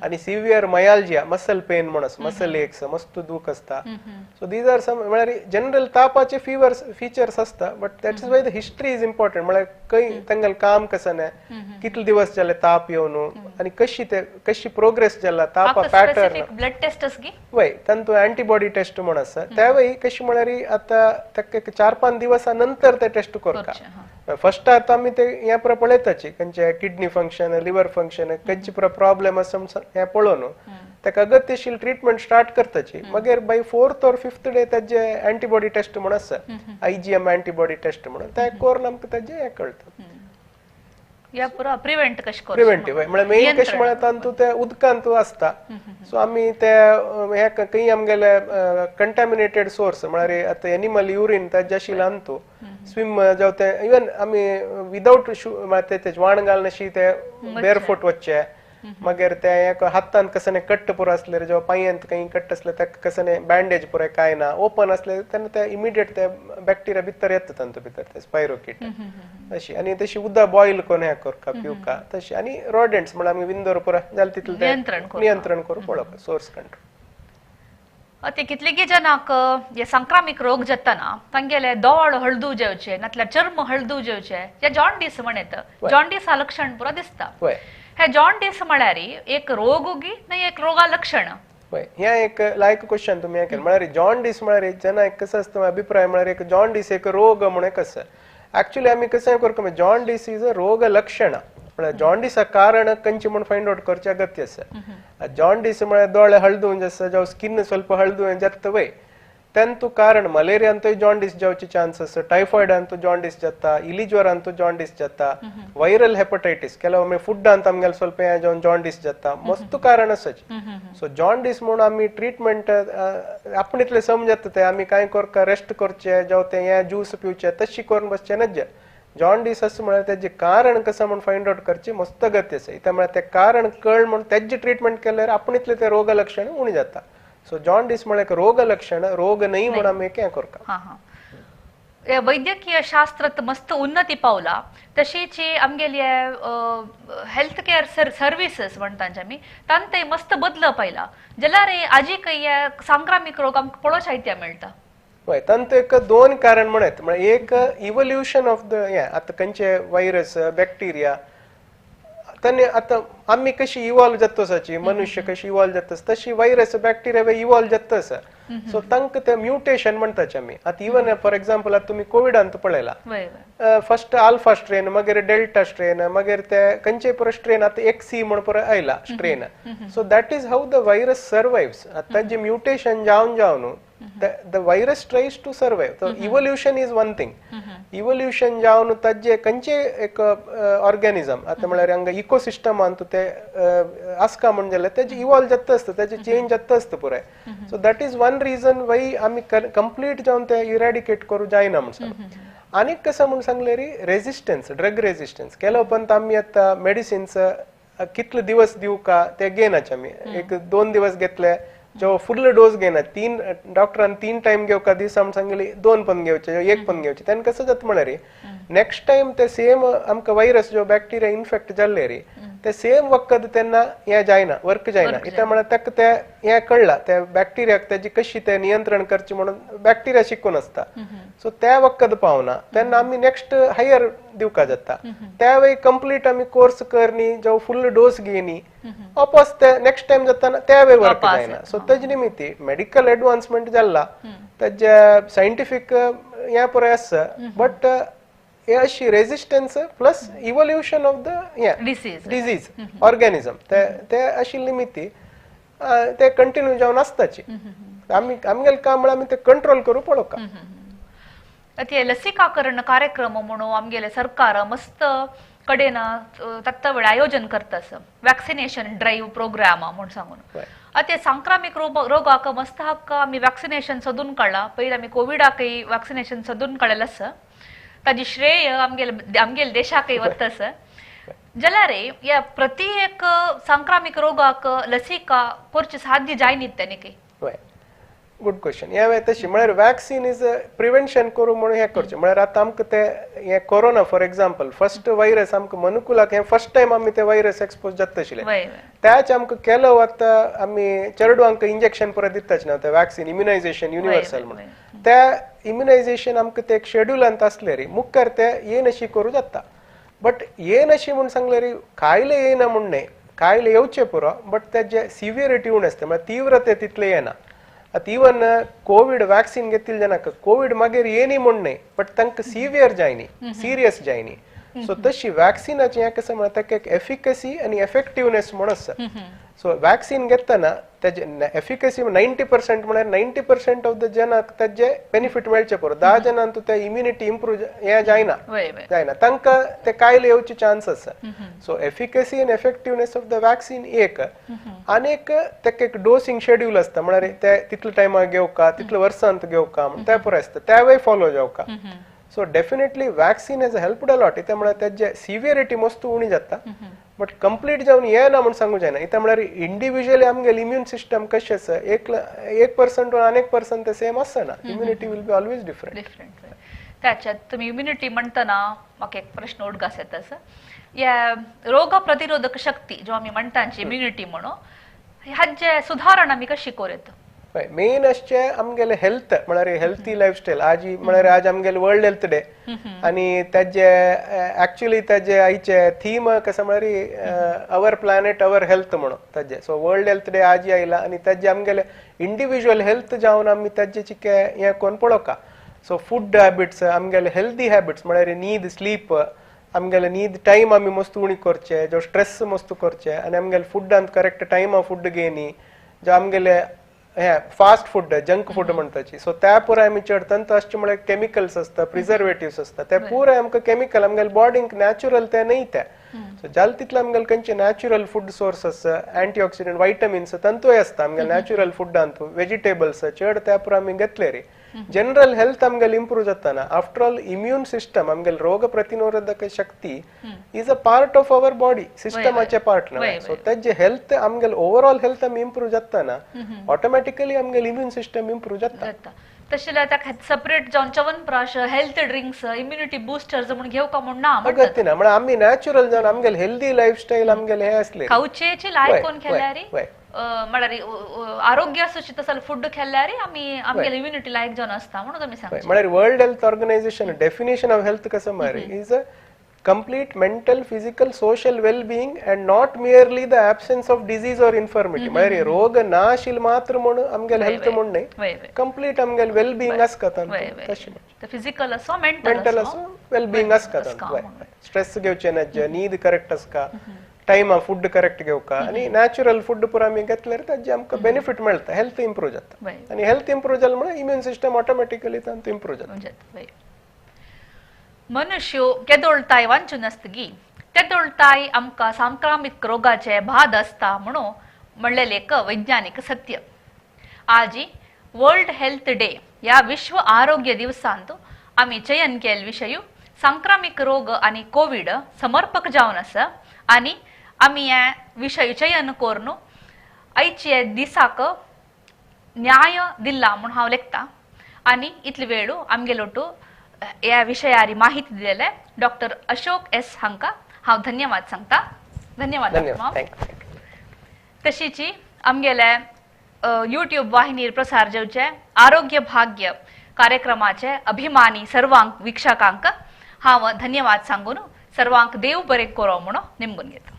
आनी सिवियर मयाल्जिया, मसल पेन म्हण आसा, मसल एक्स, मस्त दूख आसता. सो these are सम म्हळ्यार जनरल तापाचे फिवर फिचर्स आसता, but that is why the history is important. म्हळ्यार खंय तांगेलें काम कसं ना, कितले दिवस जाले ताप येवन आनी कशी ते कशी प्रोग्रेस जाला तापा पॅटर्न. ब्लड टेस्ट गी? वय, तांतू अँटीबॉडी टेस्ट म्हण आसा, त्यावेळी कशी म्हळ्यार आतां ताका 4-5 दिवसा नंतर ते टेस्ट करता. फर्स्ट आतां आमी ते हें पुरो पळयताची खंयचे किडनी फंक्शन, लिवर फंक्शन, खंयचे पुरो प्रॉब्लेम आसा हें पळोवन ताका अगत्यशील ट्रिटमेंट स्टार्ट करताची. मागीर बाय 4th or 5th day ताजे अँटीबॉडी टेस्ट म्हण आसा, IgM antibody test म्हणून, ते करून आमकां ताजें हें कळटा. या पुरो प्रिवेंट कशें करचें? प्रिवेंटीव म्हळ्यार मेन कशें म्हळ्यार तांतू ते उदकांत आसता. सो आमी ते हे खंय आमगेले कंटॅमिनेटेड सोर्स म्हळ्यार आतां एनिमल युरीन ताजे आशिल्लें आमतू स्विम जावं ते इवन आमी विदावट शू म्हळ्यार ते वाण घालनाशी ते बेरफूट वचचे, मागीर ते हातान कसने कट्ट पुरो आसले जावं पांयांत खंय कट्ट आसले ताका कसने बँडेज पुरो कांय ना, ओपन आसले तेन्ना ते इमिडिएट ते बॅक्टेरिया भितर येता तांतू भितर, ते स्पायरोकीट तशी. आनी तशी उदक बॉयल करून हें करका पिवका तशी. आनी रॉडेंट्स म्हळ्यार आमी विंदोर पुरो जालें तितलें नियंत्रण करून पळोवप, सोर्स कंट्रोल. ते कितलेगी जनाक हे संक्रामीक रोग जाताना तांगेले दोळ हळदू जेवचे नातल्यार चर्म हळदू जेवचे, हे जॉन्डिस म्हणेत, जॉन्डिस हा लक्षण पुरो दिसता. हे जॉन्डिस म्हळ्यार एक रोग गी न्हय एक रोगा लक्षण? हय, हें एक लायक क्वेश्चन तुमी हें केलें. म्हळ्यार जॉन्डिस म्हळ्यार जेन्ना एक कसो आसता अभिप्राय म्हळ्यार एक जॉन्डिस एक रोग म्हणून कसो एक्चुअली आमी कसं करता, जॉन्डिस is a रोग लक्षण, म्हळ्यार जॉन्डिसा कारण खंयचें म्हूण फायंड आवट करचें अगत्य आसा. जॉन्डिस म्हळ्यार दोळे हळदून आसा जावं स्किन स्वल्प हळदून जाता वय, तेंतू कारण मलेरियांतूय जॉन्डिस जावचे चान्स आसा, टायफॉयडांतू जॉन्डिस जाता, इली ज्वरांतू जॉन्डिस जाता, व्हायरल हेपटायटीस ಕೆಲवೊಮ್ಮೆ फुडांत आमगेले ಸ್ವಲ್ಪ हें जावन जॉन्डिस जाता, मस्त कारण आसाची. सो जॉन्डिस म्हूण आमी ट्रिटमेंट आपण इतलें समजता ते आमी कांय करका रेस्ट करचे जावं ते हें ज्यूस पिवचे तशी करून बसचें नज्जे. जॉन्डिस अशें म्हळ्यार तेजें कारण कसं म्हूण फायंड आवट करचें मस्त अगत्य आसा. इत्याक म्हळ्यार तें कारण कळ म्हूण तेजें ट्रिटमेंट केल्यार आपण इतलें तें रोग लक्षण उणें जाता. सो जॉन्डिस म्हळ्यार एक रोग लक्षण, रोग न्हय म्हूण आमी हें करता. वैद्यकीय शास्त्रात मस्त उन्नती पावला तशीच आमगेली हेल्थ केअर सर्विसेस म्हणटा आमी तांतय मस्त बदल पायला, जाल्यार आजीकय सांक्रामीक रोग आमकां पळोवच्या आयत्या मेळटा. हय, तांतू एक दोन कारण म्हणत, म्हळ्यार एक इवोल्युशन ऑफ the हें आतां खंयचे व्हायरस बॅक्टेरिया तांणी आतां आमी कशी इवॉल्व जाता आसाची, मनुष्य कशी इवॉल्व जाता तशी व्हायरस बॅक्टेरिया इवॉल्व जाता आसा. सो तांकां ते म्युटेशन म्हणटाचे आमी. आतां इवन फॉर एक्झाम्पल आतां तुमी कोविडांत पळयला, फर्स्ट आल्फा स्ट्रेन, मागीर डेल्टा स्ट्रेन, मागीर ते खंयचे पुरो स्ट्रेन आतां एक्सी म्हूण पुरो आयला strain. So that is how the virus survives. आतां जे म्युटेशन जावन जावन the virus tries to survive. So evolution is one thing. Evolution जावन ताजे खंयचे एक ऑर्गॅनिझम आतां म्हळ्यार हांगा इकोसिस्टमान ते आसका म्हण जाल्यार तेजे इवॉल्व जाता आसता, तेजे चेंज जाता आसता पुराय. So that is one reason why आमी कंप्लीट जावन ते इरेडिकेट करूं जायना म्हूण सांग. आनीक कसं म्हूण सांगलें रे, रेजिस्टन्स, ड्रग रेजिस्टन्स केल्या उपरांत आमी आतां मेडिसिन्स कितले दिवस दिवका ते घेनाचे आमी, एक 2 दिवस घेतले जो फुल डोस घेना, 3 डॉक्टरान 3 टायम घेवका दिसा म्हूण सांगली, 2 पण घेवचे 1 पण घेवचे, तेन्ना कसं जाता म्हळ्यार नेक्स्ट टायम ते सेम आमकां व्हायरस जो बॅक्टेरिया इन्फेक्ट जाल्ले रे ते सेम वखद तेन्ना हें जायना, वर्क जायना. कित्याक म्हळ्यार ताका तें हें कळ्ळां त्या बॅक्टेरियाक तेजी कशी तें नियंत्रण करचें म्हणून बॅक्टेरिया शिकून आसता. सो त्या वखद पावना तेन्ना आमी नेक्स्ट हायर दिवका जाता, त्या वेळी कंप्लीट आमी कोर्स करनी जावं फुल डोस घेयनी वापस ते नेक्स्ट टायम जाताना त्या वेळी वर्क जायना. सो तेजे निमित्ती मेडिकल एडवान्समेंट जाला, तेजे सायंटिफीक हें पुराय आसा, बट अशी resistance plus evolution of the disease organism ते अशी निमित्ती ते कंटिन्यू जावन आसताची. आमी आमगेलें काम म्हळ्यार आमी ते कंट्रोल करूं पळोवका. ते लसीकाकरण कार्यक्रम म्हणून आमगेले सरकार मस्त कडेन तत्त वेळ आयोजन करता, वॅक्सिनेशन ड्रायव्ह प्रोग्राम म्हूण सांगून. आतां सांक्रामीक रोगाक मस्त हक्क आमी वॅक्सिनेशन सोदून काडला. पयलीं आमी कोविडाकय वॅक्सिनेशन सोदून काडलेलें आसा, ताजी श्रेय आमगेले आमगेले देशाकय वता आसा. जाल्यार ह्या प्रति एक सांक्रामीक रोगाक लसिका करचे साध्य जायनीत तेन्ना? हय, गुड क्वेश्चन. हें तशी म्हळ्यार वॅक्सिन is prevention करूं म्हणून हें करचें. म्हळ्यार आतां आमकां ते हें corona for example first virus आमकां मनुकुलाक हें फर्स्ट टायम आमी ते व्हायरस एक्सपोज जाता आशिल्ले. वय त्याच आमकां केलो आतां आमी चेडवांक इंजेक्शन परत दिताच न्हू ते वॅक्सिन, इम्युनायझेशन युनिवर्सल म्हणून. त्या इम्युनायझेशन आमकां ते एक शेड्युलांत आसलें रे मुखार ते येनशी करूं जाता. बट येनशी म्हूण सांगलें रे कायले येयना म्हूण न्हय, कायले येवचें पुरो, बट तेजे सिवियरिटी उणें आसता, म्हळ्यार तीव्रते तितले येना. आतां इवन कोवीड वॅक्सिन घेतिल्ले जाणांक कोवीड मागीर येनी म्हूण न्हय, बट तांकां सिवियर जायनी, सिरियस जायनी. सो तशी वॅक्सिनाचें हें कसं म्हळ्यार ताका एक एफिकसी आनी एफेक्टिवनेस म्हूण आसा. सो वॅक्सिन घेतना तेजे एफिकसी 90%, म्हळ्यार 90% ऑफ the जनाक तेजे बेनिफीट मेळचे पुरो. 10 जाणांक ते इम्युनिटी इम्प्रूव हें जायना वय वय जायना, तांकां ते कायले येवचे चान्स आसा. So efficacy and effectiveness of the vaccine एक, आनी एक तेका एक डोसिंग शेड्यूल आसता, म्हळ्यार ते तितले टायमाक घेवका, तितले वर्सांत घेवका म्हण ते पुरो आसता, तेवूय follow जावका. So definitely vaccine has helped a lot. इथे म्हळ्यार तेजे सिवियरिटी मस्त उणी जाता, बट कंप्लीट जावन येना म्हूण सांगू जायना. इथे म्हळ्यार इंडिविज्युअली आमगेले इम्यून सिस्टम कशें आसा, एक एक पर्सन टू आनी एक पर्सन ते सेम आसना. Immunity will be always different. Different. त्याच्यात तुम्ही इम्युनिटी म्हणताना म्हाका एक प्रश्न उडगास येता आसा. ह्या रोग प्रतिरोधक शक्ती जो आमी म्हणटा इम्युनिटी म्हणून, हाजे सुधारण आमी कशी करूं येता? हय, मेन आसचें आमगेलें हेल्थ, म्हळ्यार हेल्थी लायफस्टायल. आज म्हळ्यार आज आमगेले वर्ल्ड हेल्थ डे आनी तेजे एक्चुअली तेजे आयचे थीम कसं म्हळ्यार our planet our health म्हणून तेजे. सो वर्ल्ड हेल्थ डे आज आयला आनी तेजे आमगेले इंडिविज्युअल हेल्थ जावन आमी तेजे चिके हें करून पळोवका. सो फूड हॅबिट्स, आमगेले हेल्दी हॅबिट्स म्हळ्यार न्हीद, स्लीप, आमगेले न्हीद टायम आमी मस्त उणी करचे, जो स्ट्रेस मस्त करचे आनी आमगेले फुडांत करेक्ट टायमा फूड घेयनी, जो आमगेले हे फास्ट फूड, जंक फूड म्हणटाची, सो त्या पुराय आमी चड तंत आसचे म्हळ्यार केमिकल्स आसता, प्रिजर्वेटिव्स आसता, ते पुराय आमकां केमिकल आमगेले बॉडीक नॅचरल ते न्हय ते. सो जाल तितले आमगेले खंयचे नॅचरल फूड सोर्स आसा, अँटीऑक्सिडंट, व्हायटमिन्स तंतूय आसता आमगेले नॅचरल फुडांत, वेजिटेबल्स चड त्या पुराय आमी घेतले रे जनरल हेल्थ आमगेले इम्प्रूव जाता ना. आफ्टर ऑल इम्यून सिस्टम, आमगेले रोग प्रतिरोधक शक्ती is a part of our body सिस्टमाचे part न्हय. सो तेजे हेल्थ आमगेले ओवरऑल हेल्थ आमी इम्प्रूव जाता ना, ऑटोमॅटिकली आमगेले इम्यून सिस्टम इम्प्रूव जाता. जाता. तशें जाल्यार ताका सेपरेट जावन chyawanprash, health drinks, immunity busters म्हूण घेवका म्हूण ना म्हणटात. अगत्य ना, म्हळ्यार आमी नॅचरल जावन आमगेले हेल्दी लायफस्टायल आमगेले हे आसले खावचेची लायक केल्यार, म्हळ्यार आरोग्य आसूची तसो फूड खेळल्यार आमी आमगेले इम्युनिटी लायक जावन आसता म्हणून तुमी सांगता. म्हळ्यार World Health Organization definition of health कसं म्हळ्यार is a complete mental, physical, social well-being and not merely the absence of disease or infirmity. म्हळ्यार रोग ना आशिल्ल मात्र म्हणून आमगेले हेल्थ म्हणून न्हय, कंप्लीट आमगेले वेल-बीइंग आसता तशें. फिजिकल असो, मेंटल असो वेल-बीइंग आसता. स्ट्रेस घेवचें ना, न्हीद करेक्ट आसता, टायमा फूड करेक्ट घेवका आनी नॅचरल फूड पुरो आमी घेतल्यार ताजे आमकां बेनिफीट मेळटा, हेल्थ इम्प्रूव जाता आनी हेल्थ इम्प्रूव जालें म्हणल्यार इम्यून सिस्टम ऑटोमॅटिकली तांतूं इम्प्रूव जाता. मनुष्य केदोळताय वांचून आसतगी तेदोळताय आमकां सांक्रामीक रोगाचे बाद आसता म्हणून म्हणलेलें एक वैज्ञानीक सत्य. आजी वर्ल्ड हेल्थ डे ह्या विश्व आरोग्य दिवसांत आमी चयन केल्लो विशय सांक्रामीक रोग आनी कोवीड समर्पक जावन आसा आनी आमी हे विशय चयन करून आयचे दिसाक न्याय दिला म्हूण हांव लेखता. आनी इतले वेळू आमगेलो ह्या विशयारी माहिती दिलेले डॉक्टर अशोक एस हांका हांव धन्यवाद सांगता. धन्यवाद. तशीची आमगेले यूट्यूब वाहिनीर प्रसार जावचे आरोग्य भाग्य कार्यक्रमाचे अभिमानी सर्वांक वीक्षकांक हांव धन्यवाद सांगून सर्वांक देव बरें करो म्हणून निमगून घेता.